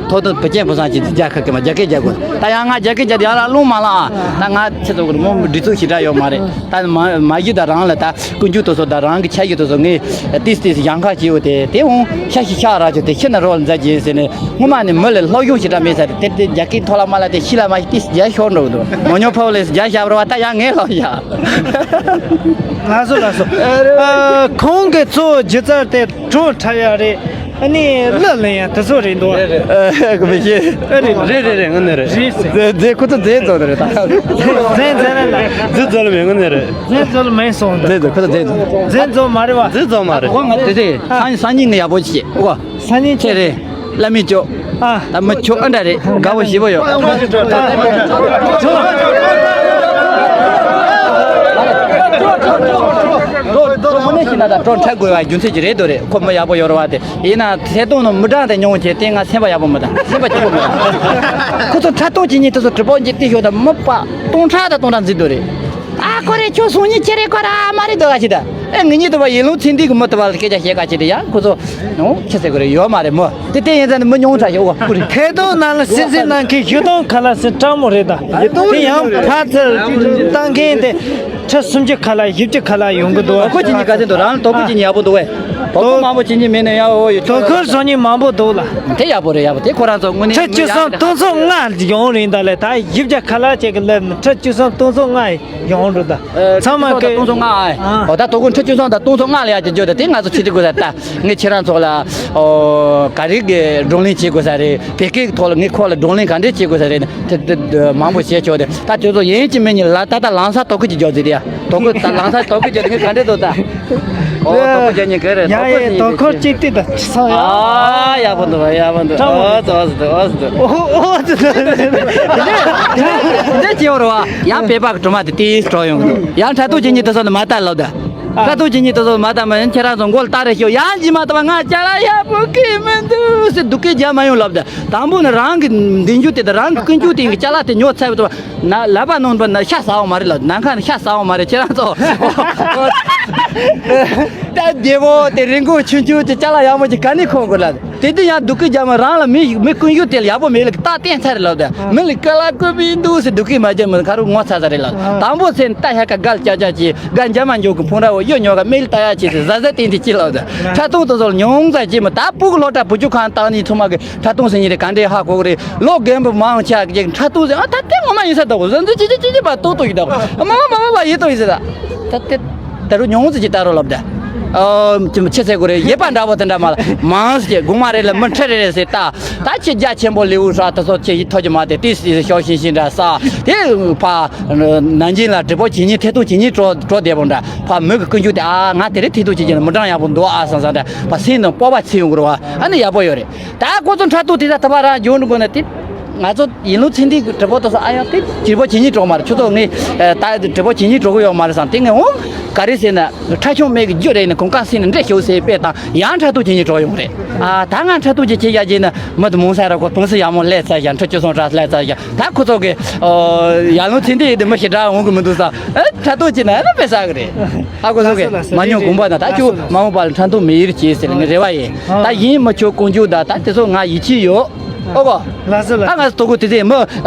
ཐོ་ཐོ་བུ་ཅན་བུ་སང་ཅིག་རྒྱ་ཁ་སྐད་མ་རྒྱ་སྐད་རྒྱག་དགོས། ད་ཡང་ང་རྒྱ་སྐད་རྒྱག་དེ་ཡང་ལ་རླུང་མ་ལངས་ཨ། ད་ང་ཁྱེད་ཚོ་གི་མོ་སྒྲིག་འཛུགས་ཞེ་དྲག་ཡོད་མ་རེད། ད་མ་མ་གཞི་ད་རང་ལ་ད། ཀུན་སྤྱོད་དེ་ཚོ་དང་རང་གི་ཆ་ཤས་དེ་ཚོ་ངས་ཏིས་ཏིས་ཡང་ཁ་བྱེད་འོ་དེ་དེ་འོང་ཤ་ཤི་ཤ་ར་ཆོ་དེ་ཤི་ན་རོ་ལ་མཛའ་བྱེད་ཟེར་ནས་སྔོན་མ་ནས་མི་ལ་ལྷོ་གཞུང་ཞེ་དྲག་མེད་ས་དེ་དེ་དེ་རྒྱ་སྐད་ཐོག་ལ་མ་ལ་དེ་ཤི་ལ་མ་ཤི་ཏིས་རྒྱ་ཤོར་འགྲོ་གི་འདུག་མོ་ཉོ་ཕོ་ལེ་རྒྱ་ཤ་བར་བ་ད་ཡང་ངས་ལྷོ་ཡ། ལགས་སོ་ལགས་སོ། ཨ་ཁོང་གི་གཙོ་བོ་སྒྱུ་རྩལ་དེ་བྲོ་འཁྲབ་ཡ་རེད། ཨ་ནི་གླུ་ལེན་ཡ་དེ་ཚོ་རེད་འདུག་རེད་རེད། ཨ་ཁོ་མི་ཤེས། ཨ་རེད། རེད་རེད་རེད། ང་ནི་རེད། རེད་ཟེར། རྫས་རྫས་ཁོ་ཚོ་རྫས་རྫོགས་རེད་ད། རྫས་རྫས་རེད་ལ། རྫས་རྫོགས་ལ་མེད། ང་ནི་རེད། རྫས་རྫོགས་ལ་མེད་སོང་ད། རྫས་རྫོགས་ཁོ་ཚོ་རྫས་རྫོགས། རྫས་རྫོགས་མ་རེད་བ། རྫས་རྫོགས་མ་རེད། ཁོ་ང་དེ་དེ་སང་སང་ཉིན་ངས་ཡག་པོ་ཞིག་བྱེད་ཨོ། སང་ཉིན་ཁྱེད་རེད། བླ་མའི་ཅོ། ཨ། ད་མི་ཁྱོད་ཨ་འདྲ་རེད། དགའ་བོ་ཞེ་བོ་ཡོད། ཁོ་ཁོ་མི་ནས་ཤི་ན་ད་གྲོགས་འཕྲད་དགོས་པ་རྒྱུ་མཚན་གྱི་རེད་དོ་རེད། ཁོ་མི་ཡག་པོ་ཡོད་རེད་བ་དེ། ཡིན་ན་ཐད་གཏོང་ནང་མི་གྲངས་དེ་ཉུང་བྱས་ཏེ་ང་སེམས་པ་ཡག་པོ་མི་དང་སེམས་པ་སྐྱིད་པོ་མི་དང་། ཁོ་ཚོ་ཐད་གཏོང་བྱེད་མཁན་དེ་ཚོ་གྲུ་པོ་འཇིག་རྟེན་ཤོག་དང་མི་པ་སྟོང་ཕྲག་དང་སྟོང་ཕྲག་འཛིན་འདུག་རེད། ཨ་ཁོ་རེ་ཁྱོད་སང་ཉིན་ཁྱེད་རེ་ཁོ་ར་མ་རེད་འདུག་ཨ་ཞིག་ད། ཨེ་ངེད་གཉིས་དུ་བ་ཡིན་ལུང་ཚིག་འདི་གི་མི་དུ་བ་ལ་སྐད་ཆ་བཤད་ག་ཅི་རེད་ཡ་ཁོ་ཚོ། ནོ་ཁྱེད་ཚེ་གོ་རེ་ཡོད་མ་རེད་མོ། དེ་དེ་ཡིན་ཙང་ནི་མི་ཉུང་དྲགས་ཤིག་ཨོ་ཁུ་རེད། ཐད་གཏོང་ནང་ལ་སེམས་སེམས་གནང་མཁན་བཞི་སྟོང་ཁ་ལ་སེ་སྤྲང་མོ་རེད་ད། དེ་ཡང་ཕར་ཚུར་བཏང་མཁན་དེ་ཁྲི་སུམ་ཅུ་ཁ་ལ་བཞི་བཅུ་ཁ་ལ་ཡོང་གི་འདུག་ཨ། དོ་ཁུ་ཅི་ཉི་ག་ཚེ་འདུག་རང་དོ་ཁུ་ཅི་ཉི་ཡག་པོ་འདུག་བས། དོ་དགོང་མང་པོ་བྱེད་ཀྱི་མེད་ན་ཡག་འོ་ཡོད། དོ་ཁུར་བཟོ་མཁན་མང་པོ་འདུག་ལ། དེ་ཡག་པོ་རེད། ཡག་པོ་དེ་ཁོ་རང་ཚོ་དངོས་གནས་ཁྲི་བཅུ་གསུམ་སྟོང་ཚོ་ལྔ་ཡོང་རིང་ད་ལས་ད་བཞི་བརྒྱ་ཁ་ལག་ཅིག་གི་ལབ་ནས་ཁྲི་བཅུ་གསུམ་སྟོང་ཚོ་ལྔ་ཡོང་རུ་ད། ཚང་མ་ཁྲི་བཅུ་གསུམ་དང་སྟོང་ཚོ་ལྔ་ཨ། ཨ། འོ་ད་དོ་དགོང་ཁྲི་བཅུ་གསུམ་དང་སྟོང་ཚོ་ལྔ་ལ་ཡག་ཅིག་བརྗོད་ད་དེ་ང་ཚོ་ཆེ་དྲི་དགོས་ས་ད། ངས་ཁྱེད་རང་ཚོ་ལ་ཨོ་ག་རེ་གི་བགྲོ་གླེང་བྱེད་དགོས་ས་རེད། བོད་སྐད་ཐོག་ལ་ངས་ཁོ་ལ་བགྲོ་གླེང་ག་འདྲས་བྱེད་དགོས་ས་རེད། དེ་དེ་དེ་མང་པོ་བྱས་ཆོག་དེ་ད་དེ་ཚོ་ཡིན་གཅིག་མིན་གཉིས་ལ་ད་ལྟ་ལམ་སང་དོ་ཁུར་གྱི་རྒྱག་ཟེར་ཡ། དོ་ཁུར་ད་ལམ་སང་དོ་ཁུར་གྱི་དེ་ངས་ག་འདྲས་འདུག་ད། ཨོ་དོ་ཁུར་རྒྱག་ཉེན་ག་རེ་ཡ་དོ་ཁུར་ཡིན་ཡ་དོ་ཁུར་གཅིག་དེ་ད་ཆི་ས་ཡ། ཨ་ཡག་པོ་འདུག་ཡག་པོ་འདུག་ཨོ་ཙི་ཨོ་ཙི་ཨོ་ཙི་འདུག་ཨོ་ཨོ་ཙི་འདུག་འདི་ཅི་ཡོད་རེད་བ། ཡང་བོད་པ་གི་སྒྲོལ་མ་དེ་དེའི་སྤྲོ་ཡོང་གི་འདུག་ཡང་འཕྲལ་ཐུག་ཅིག་གཉིས་དེ་ཚོ་ནི་མ་ལྟ་ལབ་ད། ཁ་ཐུག་ཅིག་གཉིས་དེ་ཚོ་མ་ལྟ་མ་ཡིན་ཁྱེད་རང་ཚོ་མགོ་ལ་སྟ་རེ་ཤོག་ཡང་ཅི་མ་ལྟ་བ་ང་ཅ་ལག་ཡག་པོ་གི་མི་འདུག་ཟེར་སྡུག་སྐད་རྒྱག་མ་ཡོང་ལབ་ད། དང་པོ་ནི་རང་གི་འདི་འཇུ་དེ་དང་རང་གི་ཀུན་འཇུ་དེ་གི་ཅ་ལག་དེ་ཉོ་ཚར་བའི་ཐོག་ན་ལབ་པ་ནང་པ་ན་ཤ་ཟ་འོང་མ་རེད་ལ། ནམ་མཁའ་ནས་ཤ་ཟ་འོང་མ་རེད་ཁྱེད་རང་ཚོ། ད་རྒྱལ་པོ་དེ་རིན་གོང་ཆུང་ཆུང་དེ་ཅ་ལག་ཡག་མོ་ཅིག་ག་ནས་ཁོང་དགོས་ལ། དེ་དུས་ཡང་སྡུག་སྐད་རྒྱག་མ་རང་ལ་མི་མི་ཀུན་ཡུ་དེ་ལ་ཡག་པོ་མེད་ལ་རྟགས་བསྟན་ཚར་རེད་ལབ་དེ། མི་ལ་ཀ་ལ་ཀུ་པི་འདུག་ཟེར་སྡུག་སྐད་མ་རྒྱག་མི་ཁ་རུ་ངོ་ཚ་ཚ་རེད་ལབ། དང་པོ་ཚེ་ནི་ལྟ་ཧ་ཀ་གལ་ཅག་ཅག་ཅིག་ག་འཇམ་མ་འཇོག་གི་ཕུང་ར་བོ་གཡོ་ཉོ་ག་མི་ལ་ལྟ་ཡག་ཅིག་ཟེར་ཟ་ཟ་བསྟན་དེ་ཅི་ལབ་དེ། ཁྲ་ཐུང་དེ་ཚོ་ལ་ཉུང་ཙམ་ཅིག་མི་ད་སྤུ་གུ་སློབ་གྲྭ་བུ་ཆུ་ཁང་བཏང་ནི་ཚོ་མ་གི་ཁྲ་ཐུང་ཟེར་ཉིན་རེ་ག་འདྲའི་ཧ་གོ་གི་རེད། ལོ་རྒན་པོ་མང་ཆགས་ཀྱི་ཁྲ་ཐུང་ཟེར་ཨ་ད་དེ་ངོ་མ་ཡིན་ས་ད་གོ་ཟེར་འདི་ཅི་ཅི་ཅི་ཅི་པ་ཏོག་ཏོག་ཡིན་ད་གོ་མ་མ་མ་མ་མ་ཡིན་ཏོག་ཡིན་ཟེར་ད་ད་དེ་ད་རུ་ཉུང་ཙམ་ཅིག་ལྟ་རོགས་ལབ་ད། ཨ་ཅི་ཆེ་ཚེ་གོ་རེད་ཡེ་པ་འདྲ་པོ་དེ་འདྲ་མ་ལ་མང་ཟེར་དགོང་མ་རེ་ལ་མི་ཁྲི་རེ་རེ་ཟེར་ད། ད་ཁྱི་རྒྱ་ཆེན་པོ་ལེའུ་ཧྲ་ད་སོ་ཁྱི་ཡི་ཐོ་ཅི་མ་དེ་ཏི་སི་ཤོག་ཤིང་ཤིང་འདྲ་ས་དེ་ཕ་ནང་ཆེན་ལ་དྲི་པོ་ཇི་སྙེད་ཐེ་ཐུག་ཇི་སྙེད་འགྲོ་འགྲོ་བསྡད་པོ་འདྲ་ཕ་མོས་ཀྱི་ཀུན་སྤྱོད་དེ་ཨ་ང་དེ་རིང་ཐེ་ཐུག་བྱེད་ཀྱི་ན་མི་གྲང་ཡག་པོ་འདུག་ཨ་སང་སང་འདྲ་ཕ་སེམས་ནང་སྤོབས་པ་ཚིག་ཡོང་གི་རེད་བ། ཨ་ནི་ཡག་པོ་ཡོད་རེད། ད་ཁོ་ཚོ་འཕྲལ་ཐུག་དེ་ད་ད་བ་རང་འཇོག་འགྲོ་དགོས་ན་དེ་ང་ཚོ་ཡིན་ལུགས་ཚིག་འདི་དྲི་པོ་ད་སོ་ཨ་ཡང་དེ་དྲི་པོ་ཇི་སྙེད་འགྲོ་མ་རེད། ཁྱོད་ཚོ་ངས་ད་དྲི་པོ་ཇི་སྙེད་འགྲོ་གི་ཡོད་མ་རེད་བསམ་དེ་ངས་འོང་ག་རེ་ཟེར་ན་ཁྲ་ཆུང་མེད་གི་རྒྱུ་རེད་ནས་གོང་ཀ་སེ་ནས་འདྲེ་ཤོག་ཟེར་དཔེ་དང་ཡང་འཕྲལ་ཐུག་ཇི་སྙེད་འགྲོ་ཡོང་རེད། ཨ་ད་ང་འཕྲལ་ཐུག་ཇི་ཆེ་ཡ་ཇི་ན་མི་དུ་མོང་ས་ར་ཁོ་ཕུང་སི་ཡ་མོ་ལས་ཚ་ཞག་འཕྲུལ་ཆུ་སོང་ར་ལས་ཚ་ཞག་ད་ཁོ་ཚོ་གི་ཡ་ལུང་ཚིག་འདི་ཡི་དུ་མི་ཞེ་དྲག་འོང་གི་མི་འདུག་ས་ཨ་འཕྲལ་ཐུག་ཇི་ན་ཨ་ན་དཔེ་ས་གི་རེད། ཨ་ཁོ་ཚོ་གི་མ་ཉོ་དགོངས་པ་ན་ད་ཁྱོད་མ་འོངས་པ་ལ་འཕྲལ་ཐུག་མི་ཡིར་གྱིས་ཟེར་ངས་རེ་བ་ཡིན། ད་ཡིན་མི་ཆོག་ཀུན་སྤྱོད་ད་ད་དེ་ཚོ་ང་ཡིད་ཆེས་ཡོད། ཨོ་གོ། ལགས་སོ་ལགས་སོ། ད་ང་ཚོ་དོ་ཀོ་དེ་ཚེ་མི་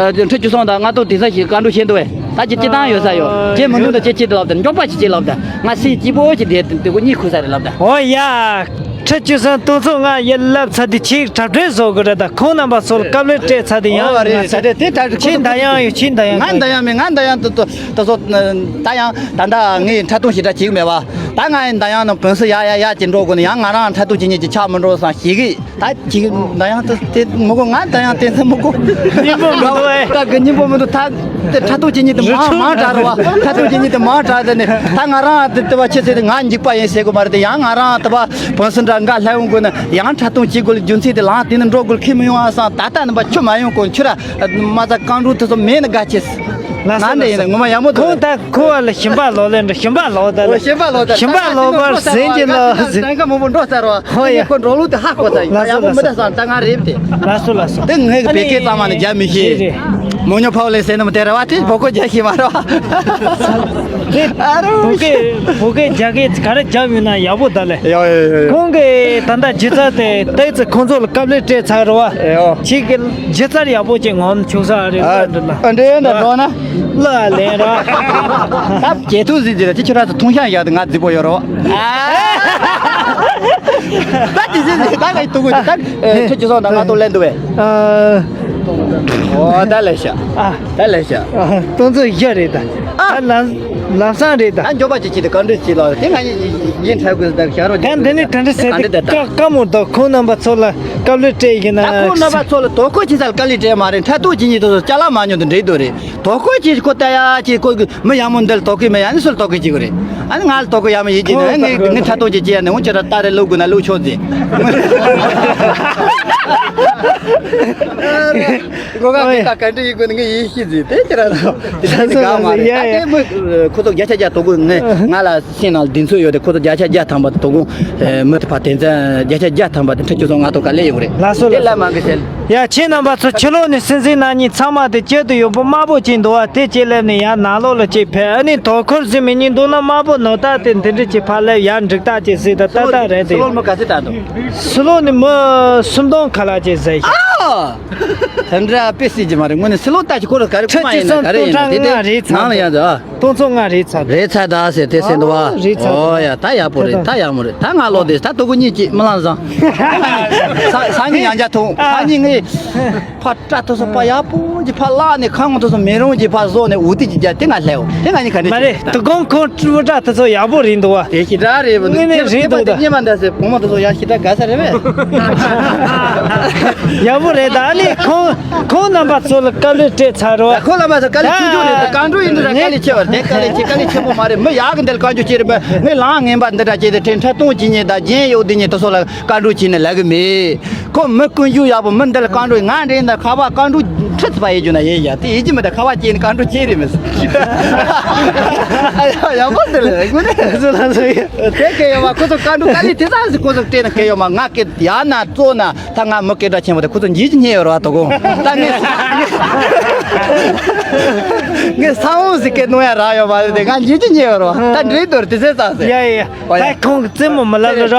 ཁྲི་བཅུ་སོང་དང་ང་ཏོ་དེ་ས་ཞིག་བཀའ་འགྲོ་བྱེད་འདུག་བས། ད་ཅི་ཅི་བཏང་ཡོད་ས་ཡོད་ཅེ་མི་འདུག་ད་ཅེ་ཅི་ལབ་ད་མགྱོགས་པ་ཅི་ཅི་ལབ་ད་ང་སེ་སྐྱིད་པོ་ཅི་དེ་དེ་ཀོ་གཉིད་ཁུག་ས་རེད་ལབ་ད། ཨོ་ཡ། ཁྲི་བཅུ་སོང་སྟོང་ཚོ་ང་ཡི་ལབ་ཚ་དེ་ཆིག་གྲབས་གྲས་བཟོ་གི་རེད་ད་ཁོང་རྣམ་པ་ཚོ་ལ་དཀའ་ལས་སྤྲད་ཚ་དེ་ཡང་ཨོ་རེད་ང་ཚ་ཚ་དེ་དེ་ད་ཁྱི་ད་ཡང་ཡོད་ཁྱི་ད་ཡང་ང་ད་ཡང་མེད་ང་ད་ཡང་ད་ད་ཚོ་ད་ཡང་ད་ད་ངས་འཕྲལ་ཐུག་ཞེ་དྲག་བྱེད་གི་མེད་བ། ད་ང་ཡི་ད་ཡང་ནང་བོན་སི་ཡ་ཡ་ཡ་ཅི་འགྲོ་དགོས་ནི་ཡང་ང་རང་འཕྲལ་ཐུག་བྱེད་ཉེ་ཅི་ཆགས་མི་འགྲོ་བསམ་ཞིག་གི་ད་ཅིག་ད་ཡང་དེ་དེ་མི་གོ་ང་ད་ཡང་དེ་ཚེ་མི་གོ་སྙིང་པོ་མི་འདུག་ཨེ། ད་གི་སྙིང་པོ་མི་འདུག་ད་དེ་འཕྲལ་ཐུག་བྱེད་ཉེ་དེ་མང་མང་དྲག་ར་བ་འཕྲལ་ཐུག་བྱེད་ཉེ་དེ་མང་དྲག་དེ་ནི་ད་ང་རང་དེ་དེ་བ་ཆེ་ཚེ་དེ་ང་འཇིགས་པ་ཡིན་ཟེར་གོ་མ་རེད་དེ་ཡང་ང་རང་དེ་བ་བོན་སི་འདྲ་འགའ་ལྷ་ཡོང་དགོས་ན་ཡང་འཕྲལ་ཐུག་བྱེད་དགོས་ལ་རྒྱུ་མཚན་དེ་ལངས་དེ་ནི་འགྲོ་དགོས་ལ་ཁྱི་མི་ཡོང་ཨ་སང་ད་ལྟ་ནི་བ་ཆུ་མ་ཡོང་གོ་ཆུ་ར་མ་ཚ་རྐང་འགྲོ་དེ་ཚོ་མེད་ནི་དགའ་ཆེ། ལགས་སོ་ང་འདི་ཡིན་ངོ་མ་ཡག་མོ་འདུག་ཁོང་ད་ཁོ་བ་ལ་ཞིམ་པ་ལོག་ལེན་འདྲ་ཞིམ་པ་ལོག་ད་ལ་ཞིམ་པ་ལོག་ད་ཞིམ་པ་ལོག་པར་ཟིན་གྱི་ལ་ཟིན། ད་ག་མང་པོ་འགྲོ་ཚར་བ་ཧོ་ཡ། ཁོ་འགྲོ་ལུགས་དེ་ཧ་གོ་ཚར་ཡིན་ལགས་སོ་ཡག་མོ་མི་ད་སང་ད་ང་རེད་དེ། ལགས་སོ་ལགས་སོ། དེ་ངས་གི་བེ་ཀེ་གཙང་མ་ནས་རྒྱ་མི་ཤེས། རེད་རེད། མོ་ཉོ་ཕའོ་ལེ་ཟེར་ནི་མ་དེ་རེད་བ་དེ་བོ་ཀོ་རྒྱ་ཤེས་མ་རེད་བ། དེ་ཨ་རོ། བོ་ཀེ་བོ་ཀེ་རྒྱ་སྐད་ག་རེ་རྒྱབ་ཡོད་ན་ཡག་པོ་ད་ལེ། ཡོ་ཡོ་ཡོ། ཁོང་གིས་ད་ལྟ་ཇི་ཚ་དེ་ཏོག་ཙམ་ཁོང་ཚོ་ལ་དཀའ་ལས་སྤྲད་ཚར་རེད་བ། ཡོ། ཁྱེད་ཀྱི་ཇི་ཚར་ཡག་པོ་ཅིག་ངོམ་བྱུང་ས་རེད་ཨ་འདྲ་ལ། ཨ་འདྲ་འདྲ་འགྲོ་ན། ལ་ལེན་ར། ད་བྱེད་ཐུག་ཟིག་ཟིག་ལ་ཅི་ཁྱོད་ར་ཚོ་ཐུང་ཤང་ཡག་ཏུ་ང་རྫིག་པོ་ཡོད་རོ། ད་དེ་ཟིག་ཟིག་ད་ང་ཡི་ཐུག་གུ་ད་ཁྱོད་ཅི་སོང་ད་ང་ཏོ་ལེན་འདུག་བས། ཨོ་ད་ལེ་ཤ། ད་ལེ་ཤ། སྟོན་ཚོད་བཞི་རེད་ད། ད་ལམ་ལམ་སང་རེད་ད། ད་མགྱོགས་པ་ཅིག་ཅིག་ཏུ་ག་འདྲ་ཅིག་ལ་དེ་ང་ཡིན་འཕྲལ་དགོས་ད་ཤ་རོ། ད་འདི་ནི་ག་འདྲ་ཟེར་ཏེ་ཀ་ཀ་མོ་ད་ཁོང་རྣམ་པ་ཚོ་ལ་དཀའ་ལས་སྤྲད་ཡིན་ན། ད་ཁོང་རྣམ་པ་ཚོ་ལ་དོ་ཁོ་ཅི་ས་ལ་དཀའ་ལས་སྤྲད་མ་རེད། འཕྲལ་ཐུག་ཅིག་ཉིད་དུ་ཅ་ལག་མ་ཉོ་དུ་འགྲིག་དོ་རེད། དོ་ཁོ་ཅིག་ཁོ་ལྟ་ཡ་ཅིག་ཁོ་གི་མི་ཡག་མོ་འདི་ལ་དོ་ཁོ་མེད་ཡ་ནི་སུ་ལ་དོ་ཁོ་ཅིག་གི་རེད། ཨ་ནི་ང་ལ་དོ་ཁོ་ཡ་མ་ཡིན་གྱི་ནི་ངས་ངས་འཕྲལ་ཐུག་ཅིག་ཅི་ཡ་ནི་འོང་ཅི་ར་ལྟ་རེ་ལུག་དགོས་ན་ལུག་ཆོག་ཟེ། ཁོ་ག་གི་ད་ག་འདྲ་ཡིན་དགོས་ནི་ངས་ཡིན་ཤེས་ཟེ་དེ་ཅི་ར་ལ་དེ་ད་ནི་ག་མ་རེད། ད་དེ་མི་ཁོ་ཚོ་བརྒྱ་ཆ་བརྒྱ་དོ་ཁོ་ངས་ང་ལ་སེམས་ནང་གདེང་ཚོད་ཡོད་དེ་ཁོ་ཚོ་བརྒྱ་ཆ་བརྒྱ་ཐམ་པ་དོ་ཁོ་མི་དེ་ཕ་དེ་ཚ་བརྒྱ་ཆ་བརྒྱ་ཐམ་པ་དེ་འཕྲལ་ཆུ་སོང་ང་དོ་ག་ལེ་ཡོད་རེད། ལགས་སོ་དེ་ལ་ལགས་སོ། མ་གི་ཟེར། ཡ་ཁྱེད་རྣམ་པ་ཚོ་ཕྱི་ལོགས་ནས་སེམས་སེམས་ནང་ཉིད་ཚང་མ་དེ་སྐྱིད་དུ་ཡོད་པོ་དམར་པོ་ཅིག་འདུག་བ་དེ་ཅིག་སླེབས་ནས་ཡང་ནང་ལོགས་ལ་ཅིག་ཕེབས་ཨ་ནི་དོ་ཁུར་ཟིན་མི་ཉིད་འདུག་ན་དམར་པོ་ནོར་ད་དེ་འདི་འདྲ་ཅིག་ཕར་སླེབས་ཡར་འགྲིག་ད་ཅིག་ཟིག་ད་ད་ད་རེད་དེ། སུ་ལོ་ནི་མི་སུམ་སྟོང་ཁ་ལ་ཅིག་ཟིག་ཨ། དེ་འདྲ་དཔེ་སྲིད་ཀྱི་མ་རེད། དངོས་གནས་ཕྱི་ལོགས་ལྟ་ཅི་ཁོ་ར་ག་རེ་ཁོ་མ་ཡིན་ན་ག་རེ་ཡིན་ན་དེ་དེ་ནང་ལ་ཡང་ཟེར་ཨ། སྟོང་ཚོ་ལྔ་རེད་ཚར། རེད་ཚར་ད་ཟེར་དེ་སེམས་འདུག་བ། ཨོ་ཡ་ད་ཡག་པོ་རེད། ད་ཡག་མོ་རེད། ད་ང་ལོག་དེ་ད་དོ་གུ་གཉིས་ཀྱིས་མི་ལང་བཟང་། ས་ས་ཉི་ཡང་བརྒྱ་ཐུང་ཕ་ཉི་ངས་ཕ་སྐྲ་ཐོ་སོ་པ་ཡག་པོ་ཀྱི་ཕ་བླག་ནས་ཁ་ངོ་ཐོ་སོ་མེ་རོང་གྱི་ཕ་བཟོ་ནས་འུ་ཏི་ཀྱི་རྒྱ་དེ་ང་ལྷའོ་དེ་ང་གཉིས་ཁ་ནས་མ་རེད། དོ་དགོང་ཁོང་སྤྲུལ་སྐྲ་ཐོ་སོ་ཡག་པོ་རེད་འདུག་བ། དེ་ཞི་དྲག་རེད་བ། དངོས་གནས་རེད་འདུག་ད་ཉི་མ་འདྲ་ཟེར་བུ་མོ་ཐོ་སོ་ཡག་ཞི་དྲག་དགའ་ས་རེད་བས། ཡག་པོ་རེད། ད་ནི་ཁོང་ཁོང་རྣམ་པ་ཚོ་ལ་དཀའ་ལས་སྤྲད་ཚར་རོ། ཁོང་རྣམ་པ་ཚོ་དཀའ་ལས་ཆུང་ཆུང་རེད། ད་བཀའ་འགྲོ་ཡིན་འདུག་ད་དཀའ་ལས་ཆེ་བ་རེད། དཀའ་ལས་ཆེ་དཀའ་ལས་ཆེན་པོ་མ་རེད། མི་ཡག་གི་འདི་ལ་བཀའ་འགྱུར་ཆེ་རེད་པས། ངས་ལང་ངན་པ་འདི་འདྲ་བྱས་ཏེ་ཁྲིམས་ཁྲ་སྟོང་གཅིག་ཉིད་དང་རྒྱན་ཡོད་འདི་ཉིད་དུ་སོགས་ལ་བཀའ་འགྲོ་བྱས་ནས་ལབ་གི་མེད། ཁོ་མི་ཀུན་སྤྱོད་ཡག་པོ་མི་འདི་ལ་བཀའ་འགྲོ་ང་འདྲེན་ད་ཁ་བ་བཀའ་འགྲོ་ཁྲི་ཚོ་བ་ཡེ་རྒྱུ་ན་ཡེ་ཡ་དེ་ཡེ་རྒྱུ་མི་ད་ཁ་བ་སྐྱེས་ནས་བཀའ་འགྲོ་བྱས་རེད་མི་སྲིད། ཨ་ཡ་ཡག་པོ་འདི་ལ་དངོས་གནས་སུ་ལ་སུ་ཡ། དེ་སྐད་ཡོད་མ་ཁོ་ཚོ་བཀའ་འགྲོ་དཀའ་ལས་དེ་ཙམ་ཞིག་ཁོ་ཚོ་སྤྲད་ན་སྐད་ཡོད་མ། ང་སྐད་ཡག་ན་བཙོག་ན་ད་ང་མི་སྐད་གྲགས་ཆེན་པོ་དེ་ཁོ་ཚོ་འཇིགས་ཀྱི་ཉེ་ཡོད་ར་བ་དོ་དགོང་ད་ངས་ངས་ས་འོང་ཟིག་སྐད་གནོང་ཡ་རག་ཡོད་མ་རེད་དེ་ང་འཇིགས་ཀྱི་ཉེ་ཡོད་ར་བ། ད་འདྲེ་དོར་དེ་ཚེ་ཙམ་ཟེར་ཡ་ཡ་ཡ། ད་ཁོང་གི་རྩེད་མོ་མི་ལབ་ལ་ར།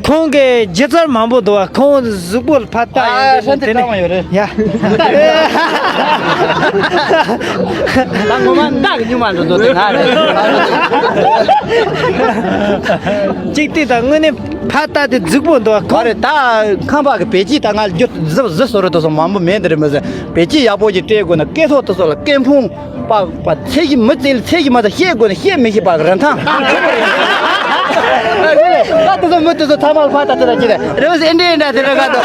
ཁོང་གི་སྒྱུ་རྩལ་མང་པོ་འདུག་བ། ཁོང་གཟུགས་པོ་ལ་ཕར་ལྟ་ཡོང་དུས་དེ་ནས་ཡ། ད་ངོ་མ་འདག་གི་ཉུང་མ་འགྲོ་འདུག་དེ་ང་རེད། གཅིག་དེ་ད་དངོས་གནས་ཕར་ལྟ་དེ་གཟུགས་པོ་འདུག་བ། ཁོ་རེད། ད་ཁང་པ་གི་བེད་སྤྱོད་ད་ང་རྒྱུ་གཟབ་གཟབ་བཟོ་རེད་དོ་སོ་མང་པོ་མེད་འདི་རེད་མི་ཟེར། བེད་སྤྱོད་ཡག་པོ་ཅིག་སྤྲད་དགོས་ན་སྐད་ཐོག་དུ་སོ་ལ་སྐད་ཕུང་པ་པ་ཚད་གཞི་མི་ཚད་ལ་ཚད་གཞི་མ་ཚད་བཤད་དགོས་ན་བཤད་མི་ཤེས་པ་རིན་ཐང་། ད་དུ་སོ་མི་དུ་སོ་ཐ་མལ་ཕ་ད་དེ་ལ་ཅི་རེད་རེ་བ་སེ་འདྲེ་འདྲ་དེ་རེད་ག་དོ།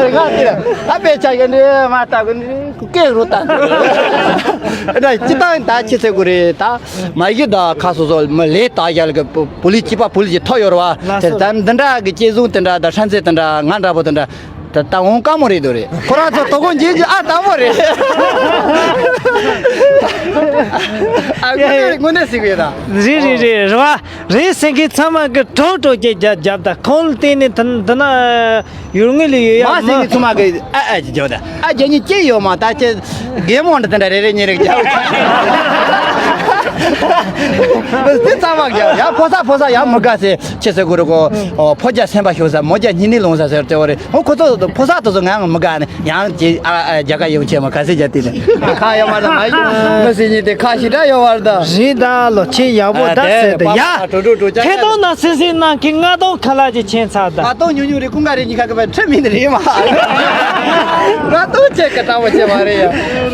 ང་དེ་ལ་ཨ་པེ་ཆ་གི་འདྲེ་མ་ལྟ་གི་འདྲེ་སྐད་རུ་ལྟ། ད་ཅི་ཏང་ད་ཅི་ཚེ་གུ་རེད་ད་མ་གི་ད་ཁ་སོ་སོ་མི་ལས་ད་ཡ་ལ་གི་པོ་ལི་ཅི་པ་པོ་ལི་ཅི་ཐོ་ཡོར་བ་དེ་ད་འདི་འདྲ་གི་སྐྱེ་བཟུང་དེ་འདྲ་ད་ཧྲན་ཚེ་དེ་འདྲ་ང་འདྲ་པོ་དེ་འདྲ། ད་ད་འོང་དཀའ་མོ་རེད་དོ་རེད། ཁོ་རང་ཚོ་དོ་དགོང་རྗེས་ཀྱི་ཨ་དང་པོ་རེད། ཨ་དངོས་གནས་དངོས་གནས་ཟིག་རེད་ད། རེད་རེད་རེད་རེད་བ། རེད་སེང་གེ་ཚང་མ་གི་གྲོགས་གྲོགས་ཀྱི་རྒྱབ་རྒྱབ་ད་ཁོང་ལ་བརྟེན་ནས་ད་ད་ན་ཡུལ་དངོས་ལ་ཡོད་ཡ་མ་སེང་གེ་ཚང་མ་གི་ཨ་ཨ་ཅི་རྒྱབ་ད་ཨ་རྒྱ་ཉིད་ཅི་ཡོད་མ་ད་ཅི་རྒན་མོ་འདྲ་དེ་འདྲ་རེ་རེ་གཉིས་རེ་རྒྱབ། དེ་ཚང་མ་གི་ཡ་ཕོ་ས་ཕོ་ས་ཡ་མི་དགའ་སེ། ཁྱེད་ཟེར་དགོས་རེད་གོ། ཨོ་ཕོ་རྒྱ་སེམས་པ་ཤོར་ས་མོ་རྒྱ་སྙིང་ནད་ལོང་ས་ཟེར་དེ་བ་རེད། ཨོ་ཁོ་ཚོ་ཕོ་ས་དེ་ཚོ་ང་མི་དགའ་ནས་ཡང་ཅི་ཨ་ཨ་རྒྱ་གར་ཡོང་ཆེ་མ་ག་སེ་རྒྱ་དེ་ནས་ཁ་ཡོད་མ་རེད་ད། མ་ཡོང་མི་སེ་ཉིད་དེ་ཁ་ཞི་དྲག་ཡོད་བ་རེད་ད། རེད་ད་ལོ་ཁྱེད་ཡག་པོ་ད་ཟེར་ད་ཡ། ཁེ་ཏོང་ན་སེ་སེ་ནང་གི་ང་ཏོང་ཁ་ལག་ཅིག་ཆེན་ཚར་ད། ང་ཏོང་ཉུང་ཉུང་རེད་ཀུན་དགའ་རེད་གཉིས་ཁ་གི་བ་ཁྲི་མིན་རེད་མ། ང་ཏོང་ཆེ་གི་དྲང་བོ་ཆེ་མ་རེད་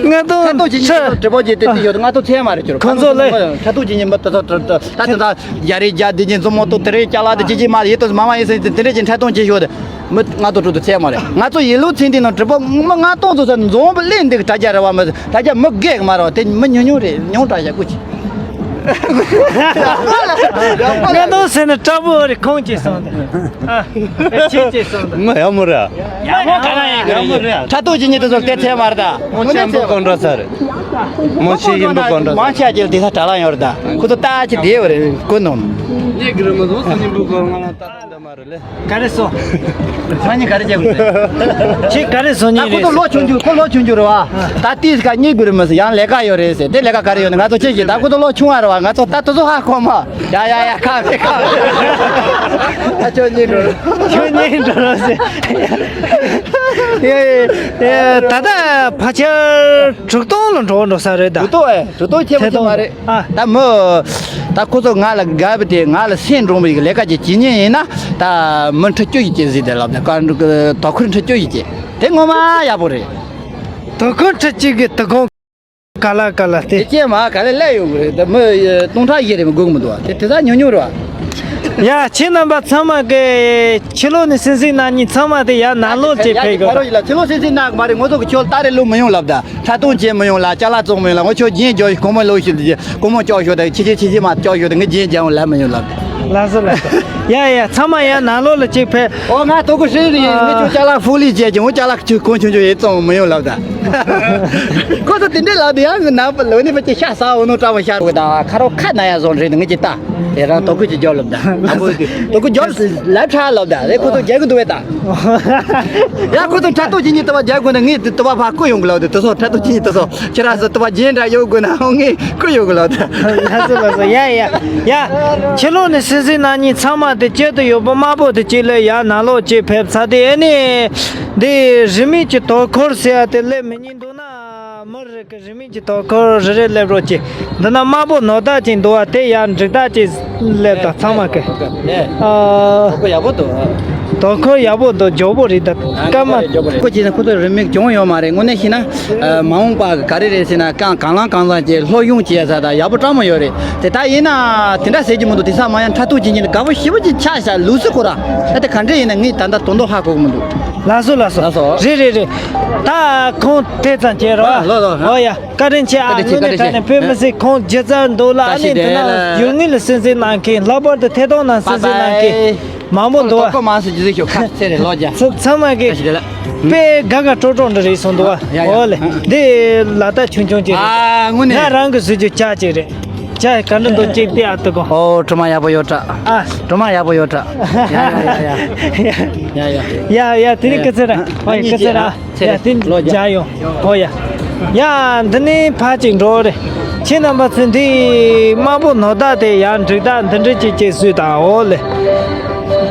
ཡ། ང་ཏོང་ཁྲ་ཏོང་ཅི་ཉིད་དྲི་བ་ཅི་དེ་དེ་ཡོད་ང་ཏོང་ཆེ་མ་རེད་ཁྱོད་ཁོང་ཚོ་ལས་ཁྲ་ཏོང་ཅི་ཉིད་མ་ཏོ་ཏོ་ཏོ་ཏོ། ད་དེ་ད་རྒྱ་རི་རྒྱ་འདི་ཉིན་འཛོམས་མོ་ཏོ་དེ་རེ་ཅ་ལག་དེ་ཅི་ཅི་མ་ཡེ་ཏོ་མ་མ་ཡེ་སེ་དེ་རེ་ཅི་འཕྲལ་གཏོང་བྱེད་ཤོག་དེ་མི་ང་ཏོ་ཏོ་ཏོ་ཚད་མ་རེད། ང་ཚོ་ཡེ་ལོ་ཚིན་དེ་ནང་གྲི་པོ་མི་ང་ཏོང་ཚོ་ས་འཛོམས་པ་ལེན་འདི་གི་དྲ་རྒྱ་ར་བ་མི་དྲ་རྒྱ་མི་རྒས་གི་མ་ར་བ་དེ་མི་ཉུང་ཉུང་རེད། ཉུང་དྲ་རྒྱ་ཀུ་ཅི། ང་ཏོང་ཟེར་ན་དྲ་པོ་རེ་ཁོང་ཅི་སོང་དེ་ཨ་ཁྱེད་ཅི་སོང་དེ་མི་ཡ་མོ་ར་ཡ་མོ་ག་ར་ཡ་ག་ར་ཡ་ཁྲ་ཏོ་ཅི་ཉིད་དུ་ཚོ་དེ་ཚད་མ་རེད་ད། མོ་ཆེན་པོ་གོང་འགྲོ་ས་རེད། མོ་ཤེས་ཡིན་པོ་གོང་འགྲོ་ས་མང་ཆེ་ཅིག་དེ་ས་དྲ་ལ་ཡོད་རེད་ད། ཁོ་ཚོ་ལྟ་ཅི་བདེ་བ་རེད་ཀུན་ནོ། ངས་གི་རི་མ་བཟོ་སུ་ཉིན་པོ་གོང་ང་ལ་ལྟ་ད་མ་རེད་ལེ། ག་རེ་སོ། ང་གཉིས་ག་རེ་བྱེད་དགོས་རེད། ཁྱེད་ག་རེ་སོ་ད་ཉིན་ཁོ་རེད། ཚོ་ལོ་ཆུང་ཆུང་ཁོ་ལོ་ཆུང་ཆུང་རེད་བ། ད་ཏིས་ཀ་གཉིས་དགོས་རེད་མི་སྲིད་ཡང་ལས་ཀ་ཡོད་རེད་ཟེར་དེ་ལས་ཀ་ག་རེ་ཡོད་ན་ང་ཚོ་ཁྱེད་ཀྱིས་ད་ཁོ་ཚོ་ལོ་ཆུང་བ་རེད་བ་ང་ཚོ་ད་དུ་ཚོ་ཧ་གོ་མ། ཡ་ཡ་ཡ་ཁ་མེད་ཁ་མེད། ཨ་ཁྱོད་གཉིས་འགྲོ་རོགས། ཁྱོད་གཉིས་འགྲོ་རོགས་ཟེར། ཡ་ཡ་ཡ་ད་ལྟ་ཕལ་ཆེར་དྲུག་སྟོང་ལ་འགྲོ་འགྲོ་ས་རེད་ད། དྲུག་སྟོང་ཨེ་དྲུག་སྟོང་ཆེ་མོ་ཆེ་མ་རེད། ཨ། ད་མི། ད་ཁོ་ཚོ་ང་ལ་དགའ་བ་དེ་ང་ལ་སེམས་འགྲོ་མི་ཡི་ལས་ཀ་ཅིག་བྱེད་ཉེན་ཡིན་ན་ད་མི་ཁྲི་བཅུ་ཡི་ཅིག་ཟིག་དེ་ལབ་ནས་བཀའ་འགྲོ་གི་དོ་ཁུར་ཁྲི་བཅུ་ཡི་ཅིག་དེ་ངོ་མ་ཡག་པོ་རེད། དོ་ཁུར་ཁྲི་གཅིག་གི་དོ་དགོང་ག་ལ་ག་ལ་དེ། དེ་ཅན་མ་ག་ལ་སླེབས་ཡོང་གི་རེད་ད་མི་སྟོང་ཕྲག་བཞི་རེ་མི་སྒུག་མི་འདུག་བ་དེ་དེ་ད་ཉུང་ཉུང་རེད་བ། ཡ་ཁྱེད་རྣམ་པ་ཚང་མ་གི་ཕྱི་ལོགས་ནས་སེམས་སེམས་གནང་ཉིན་ཚང་མ་དེ་ཡ་ནང་ལོགས་ཅིག་ཕེབས་དགོས་ད། ཕྱི་ལོགས་སེམས་སེམས་གནང་གི་མ་རེད་ངོ་ཚོ་གི་ཁྱོད་ལྟ་རེ་ལོ་མི་ཡོང་ལབ་ད། ཁྲ་ཏོང་བྱེད་མི་ཡོང་ལ་ཅ་ལག་བཙོང་མི་ཡོང་ལ་ངོ་ཆོ་རྒྱན་རྒྱག་ཡོད་གོང་མ་ལོག་ཤོད་དེ་གོང་མ་ལྕོག་ཤོད་དེ་ཆི་ཆི་ཆི་ཆི་མ་ལྕོག་ཤོད་དེ་ངས་རྒྱན་རྒྱག་ཡོང་ལ་མི་ཡོང་ལབ། ལགས་སོ་ལགས་སོ། ཡ་ཡ་ཚང་མ་ཡ་ནང་ལོགས་ལ་གཅིག་ཕེབས། ཨོ་ང་དོ་གུ་ཧྲིལ་རེད་ངས་ཁྱོད་ཅ་ལག་ཧྥུ་ལི་བྱས་ཀྱི་འོ་ཅ་ལག་ཁྱོད་གོང་ཆུང་ཆུང་ཡེ་བཙོང་མི་ཡོང་ལབ་ད། ཁོ་ཚོ་དེ་འདྲའི་ལབ་དུས་ཡང་ནང་པ་ལོ་ནི་པ་ཅི་ཤ་ཟ་འོ་ནོ་བཀྲ་བ་ཤ་རོགས་དང་ཁ་རོག་ཁ་ན་ཡ་བཟོ་འདྲེ་ནི་ངི་ཅི་ལྟ། དེ་རང་དོ་ཁུ་ཅི་རྒྱོབ་ལབ་ད། ཨ་བོ་དོ་ཁུ་རྒྱོབ་ལབ་ཁྲ་ལབ་ད་རེ་ཁོ་ཚོ་རྒྱལ་གི་འདུག་བས་ད། ཡ་ཁོ་ཚོ་ཕྲག་དོག་ཅི་ཉི་ལྟ་བ་རྒྱལ་དགོས་ན་ངས་དེ་ལྟ་བ་ཕ་ཁུ་ཡོང་གི་ལབ་དེ་དེ་སོ་ཕྲག་དོག་ཅི་ཉི་ལྟ་སོ་ཁྱེད་རང་སོ་ལྟ་བ་རྒྱན་འདྲ་ཡོད་དགོས་ན་ཨོ་ངས་ཁུ་ཡོང་གི་ལབ་ད། ལགས་སོ་ལགས་སོ་ཡ་ཡ་ཡ། ཕྱི་ལོགས་ནས་སེམས་སེམས་ན་ཉིན་ཚང་མ་དེ་སྐྱེད་དུ་ཡོད་པ་དམར་པོ་དེ་གཅིག་ལས་ཡ་ནང་ལོགས་གཅིག་ཕེབས་ཚར་དེ་ཨེ་ནི། འདི་རིས་མེད་ཀྱི་དོ་ཁུར་ཟེར་ཡ་དེ་སླེབས་མི་ཉན་འདུག་ན་མི་རེ་གི་རིས་མེད་ཀྱི་དོ་ཁུར་རེ་རེ་སླེབས་རོགས་གྱིས། འདི་ན་དམར་པོ་ནོར་བདག་ཅིག་འདུག་བ་དེ་ཡང་འགྲིག་བདག་ཅིག་སླེབས་དང་ཚང་མ་གི། ཨ། དོ་ཁུར་ཡག་པོ་འདུག་དོ་ཁུར་ཡག་པོ་འདུག་མགྱོགས་པོ་རེད་ད། སྐར་མ། ཁོ་ཅི་ན་ཁོ་ཚོ་རིས་མེད་གྱོང་ཡོད་མ་རེད། དངོས་གནས་བཤད་ན་མ་འོངས་པ་ག་རེ་རེད་ཟེར་ན་གང་གང་ལང་གང་ལང་གྱི་ལྷོ་གཡུང་བྱེད་ས་དང་ཡག་པོ་སྤྲང་མོ་ཡོད་རེད། དེ་ལྟར་ཡིན་ན་དེ་འདྲ་ཟེར་གྱི་མི་འདུག་དེང་སང་མ་ཡང་ཕྲག་དོག་བྱེད་ཀྱིན་དགའ་པོ་ཞེ་པོ་ཅིག་ཆགས་ཤག་ལུགས་སྲོལ་ཁོ་རང་ཨ་དེ་ག་འདྲ་ཡིན་ན་ངས་ད་ལྟ་དོན་དག་ཧ་གོ་གི་མི་འདུག་ལགས་སོ་ལགས་སོ། ལགས་སོ། རེད་རེད་རེད། ད་ཁོང་དེ་ཙམ་བྱས་རོགས། ལགས་སོ་ལགས་སོ། ཨོ་ཡ། བཀའ་དྲིན་ཆེ་ཨ། བཀའ་དྲིན་ཆེ། དངོས་གནས་དྲང་གནས་བཀའ་དྲིན་ཆེ། དཔེ་མི་སྲིད་ཁོང་སྒྱུ་རྩལ་འདུག་ལ་ཨ་ནི་འདི་ན་ཡུལ་དངོས་ལ་སེམས་སེམས་གནང་མཁན་ལྷག་པར་དུ་ཐད་གཏོང་ནང་སེམས་སེམས་གནང་མཁན་མང་པོ་འདུག་ཨ། ཁོ་མང་སུ་སྒྱུ་རྩལ་ཤོག་ཁ་ཚེ་རེ་ལོ་རྒྱ། ཚང་མ་གི་བཀའ་དྲིན་ཆེ་ལགས། དཔེ་དགའ་དགའ་སྤྲོ་སྤྲོ་འདྲ་རེད་སོང་འདུག་ཨ། ཡ་ཡ། ཨོ་ལེ། འདི་ལ་ད་ཆུང་ཆུང་ཅིག་རེད། ཨ་དངོས་གནས། ང་རང་གི་བཟོས་རྒྱུ་ལྕགས་ཅིག་རེད། ལྕགས་ག་འདྲ་འདུག་ཅིག་བལྟས་ཨ་ཏུ་གོ། ཨོ་གྲོ་མ་ཡག་པོ་ཡོད་དྲ། ཨ། གྲོ་མ་ཡག་པོ་ཡོད་དྲ། ཡ་ཡ་ཡ་ཡ། ཡ་ཡ། ཡ་ཡ་དེ་རིང་སྐུ་ཚེ་ར། ཨ་ཡ་སྐུ་ཚེ་ར། ཡ་དེ་ལོ་རྒྱ་རྒྱ་ཡོང་། ཨོ་ཡ། ཡ་འདི་ནས་ཕར་ཅིག་འགྲོ་རེད། ཁྱེད་རྣམ་པ་ཚོས་འདི་དམར་པོ་ནོར་བདག་དེ་ཡང་འགྲིག་བདག་འདི་འདྲ་ཅིག་ཅིག་བཟོས་དང་ཨོ་ལེ།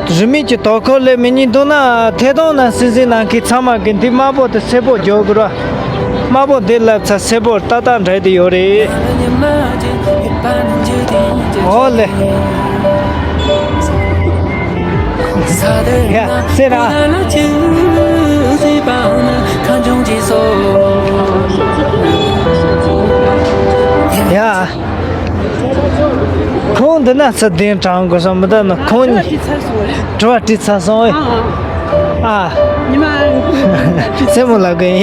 རིས་མེད་ཀྱི་དོ་ཁུར་ལས་མི་ཉན་འདུག་ན་ཐད་གཏོང་ནང་སེམས་སེམས་ནང་གི་ཚང་མ་གི་འདི་དམར་པོ་དེ་སེར་པོ་འཇོག་དགོས་ར། དམར་པོ་འདི་ལབ་ཚ་སེར་པོ་ཏག་ཏག་འདྲ་དེ་ཡོད་རེད། ཨོ་ལེ། ཡ་སེ་ར། ཡ། ཁོང་འདི་ན་ཚུར་གདན་དྲངས་དགོས་བསམ་མི་འདུག་ན་ཁོང་གཉིས། དྲི་བ་དྲིས་ཚར་སོང་ཨེ། ཨ། ཉི་མ། སེ་མོ་ལབ་གི་ཡ།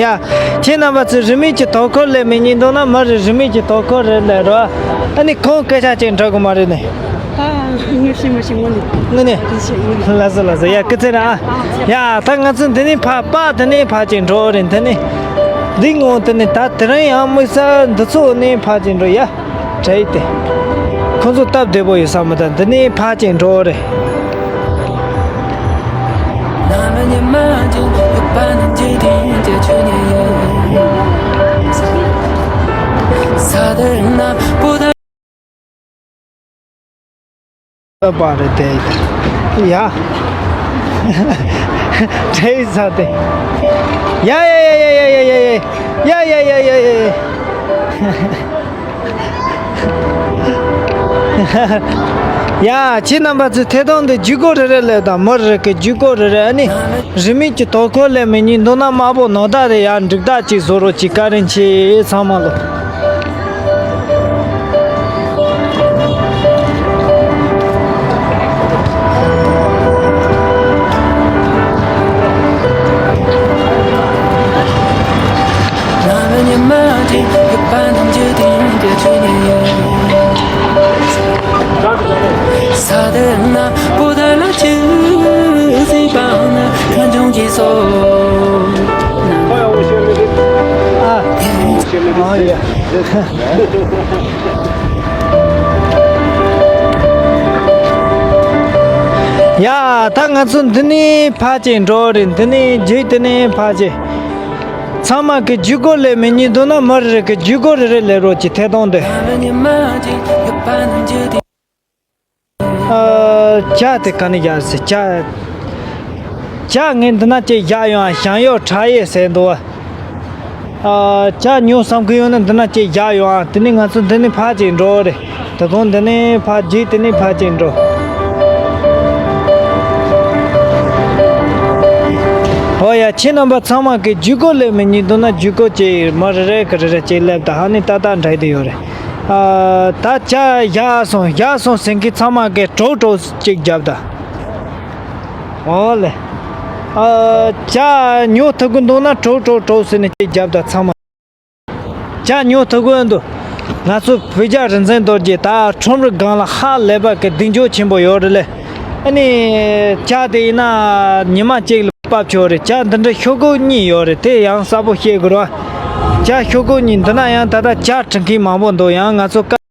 ཁྱེད་རྣམ་པ་ཚོས་རིས་མེད་ཀྱི་དོ་ཁུར་ལས་མི་ཉན་འདུག་ན་མ་རེད། རིས་མེད་ཀྱི་དོ་ཁུར་རེད་ལབ་རོགས། ཨ་ནི་ཁོང་སྐད་ཆ་ཅིག་འདྲི་དགོས་མ་རེད་ནི། ཨ་ངོ་ཤེས་མ་ཤེས་དངོས་གནས། དངོས་གནས། ལགས་སོ་ལགས་སོ་ཡ་སྐུ་ཚེ་རིང་ཨ། ཡ་ད་ང་ཚོ་འདི་ནས་ཕར་པ་འདི་ནས་ཕར་ཅིག་འགྲོ་རེད་འདི་ནས། འདི་ངོ་འདི་ནས་ད་དེ་རིང་ཡང་དམིགས་བསལ་འདི་ཚོ་ནས་ཕར་ཅིག་འགྲོ་ཡ། དྲ་ཡི་དེ། ཁོ་ཚོ་སྟབས་བདེ་པོ་ཡོད་ས་མི་འདུག་འདི་ནས་ཕར་ཅིག་འགྲོ་རེད། པ་རེད་དེ། ཡ། དྲེ་ས་དེ། ཡ་ཡ་ཡ། ཡ་ཁྱེད་རྣམ་པ་ཚོས་ཐད་གཏོང་འདི་བརྒྱུད་སྐུར་རེ་རེ་ལས་དང་མི་རེ་གི་བརྒྱུད་སྐུར་རེ་རེ་ཨ་ནི། རིས་མེད་ཀྱི་དོ་ཁུར་ལས་མི་ཉན་འདུག་ན་དམར་པོ་ནོར་བདག་དེ་ཡང་འགྲིག་བདག་ཅིག་བཟོ་རོགས་ཅིག་བཀའ་དྲིན་ཆེ་ཚང་མ་ལོ། ཡ། ད་ང་ཚོ་འདི་ནས་ཕར་ཅིག་འགྲོ་རེད། འདི་ནས་རྒྱུག་འདི་ནས་ཕར་ཅིག་ཚང་མ་གི་བརྒྱུད་སྐུར་ལས་མི་ཉན་འདུག་ན་མི་རེ་རེ་གི་བརྒྱུད་སྐུར་རེ་རེ་ལས་རོགས་ཀྱི་ཐད་གཏོང་དེ། ཨ། ཇ་དེ་ག་ནས་རྒྱག་ཟེར། ཇ། ཇ་ངས་འདི་ན་ཅིག་བཞག་ཡོང་ཨ། ཞང་ཡོག་བྲག་ཡས་ཟེར་འདུག་ཨ། ཇ་ཉོ་བསམ་གི་ཡོད་ན་འདི་ན་ཅིག་བཞག་ཡོང་ཨ། དེ་ནས་ང་ཚོ་འདི་ནས་ཕར་ཅིག་འགྲོ་རེད། ད་དུང་འདི་ནས་ཕར་རྒྱུག་དེ་ནས་ཕར་ཅིག་འགྲོ། ཨོ་ཡ། ཁྱེད་རྣམ་པ་ཚང་མ་གི་བརྒྱུད་སྐུར་ལས་མི་ཉན་འདུག་ན་བརྒྱུད་སྐུར་ཅིག་མི་རེ་རེ་གི་རེ་རེ་ཅིག་སླེབས་དང་ཧ་ནི་ཏག་ཏག་འདྲ་དེ་ཡོད་རེད། ཨ། ད་ཇ་བཞག་སོང་བཞག་སོང་ཟེར་མཁན་ཚང་མ་གིས་གྲོགས་གྲོགས་ཅིག་རྒྱབ་ད། ཨོ་ལེ། ཨ། ཇ་ཉོ་ཐུབ་ཀྱི་འདུག་ན་གྲོགས་གྲོགས་གྲོགས་ཟེར་ནས་ཅིག་རྒྱབ་ད་ཚང་མ། ཇ་ཉོ་ཐུབ་ཀྱི་འདུག་ང་ཚོ་བོད་རྒྱ་རིག་འཛིན་རྡོ་རྗེ་ད་ཁྲོམ་རའི་སྒང་ལ་ཧ་ལས་པ་གི་གདེང་འཇོག་ཆེན་པོ་ཡོད་རེད་ལེ། ཨ་ནི་ཇ་དེ་ཡིན་ན་ཉི་མ་གཅིག་ལ་ཕབ་ཆོག་རེད། ཇ་འདི་འདྲ་ཤོག་གུ་གཉིས་ཡོད་རེད། དེ་ཡང་གསལ་པོ་བཤད་དགོས་རེད། ཇ་ཤོག་གུ་གཉིས་འདི་ན་ཡང་ད་ལྟ་ཇ་བྲི་མཁན་མང་པོ་འདུག་ཡང་ང་ཚོ་ཀ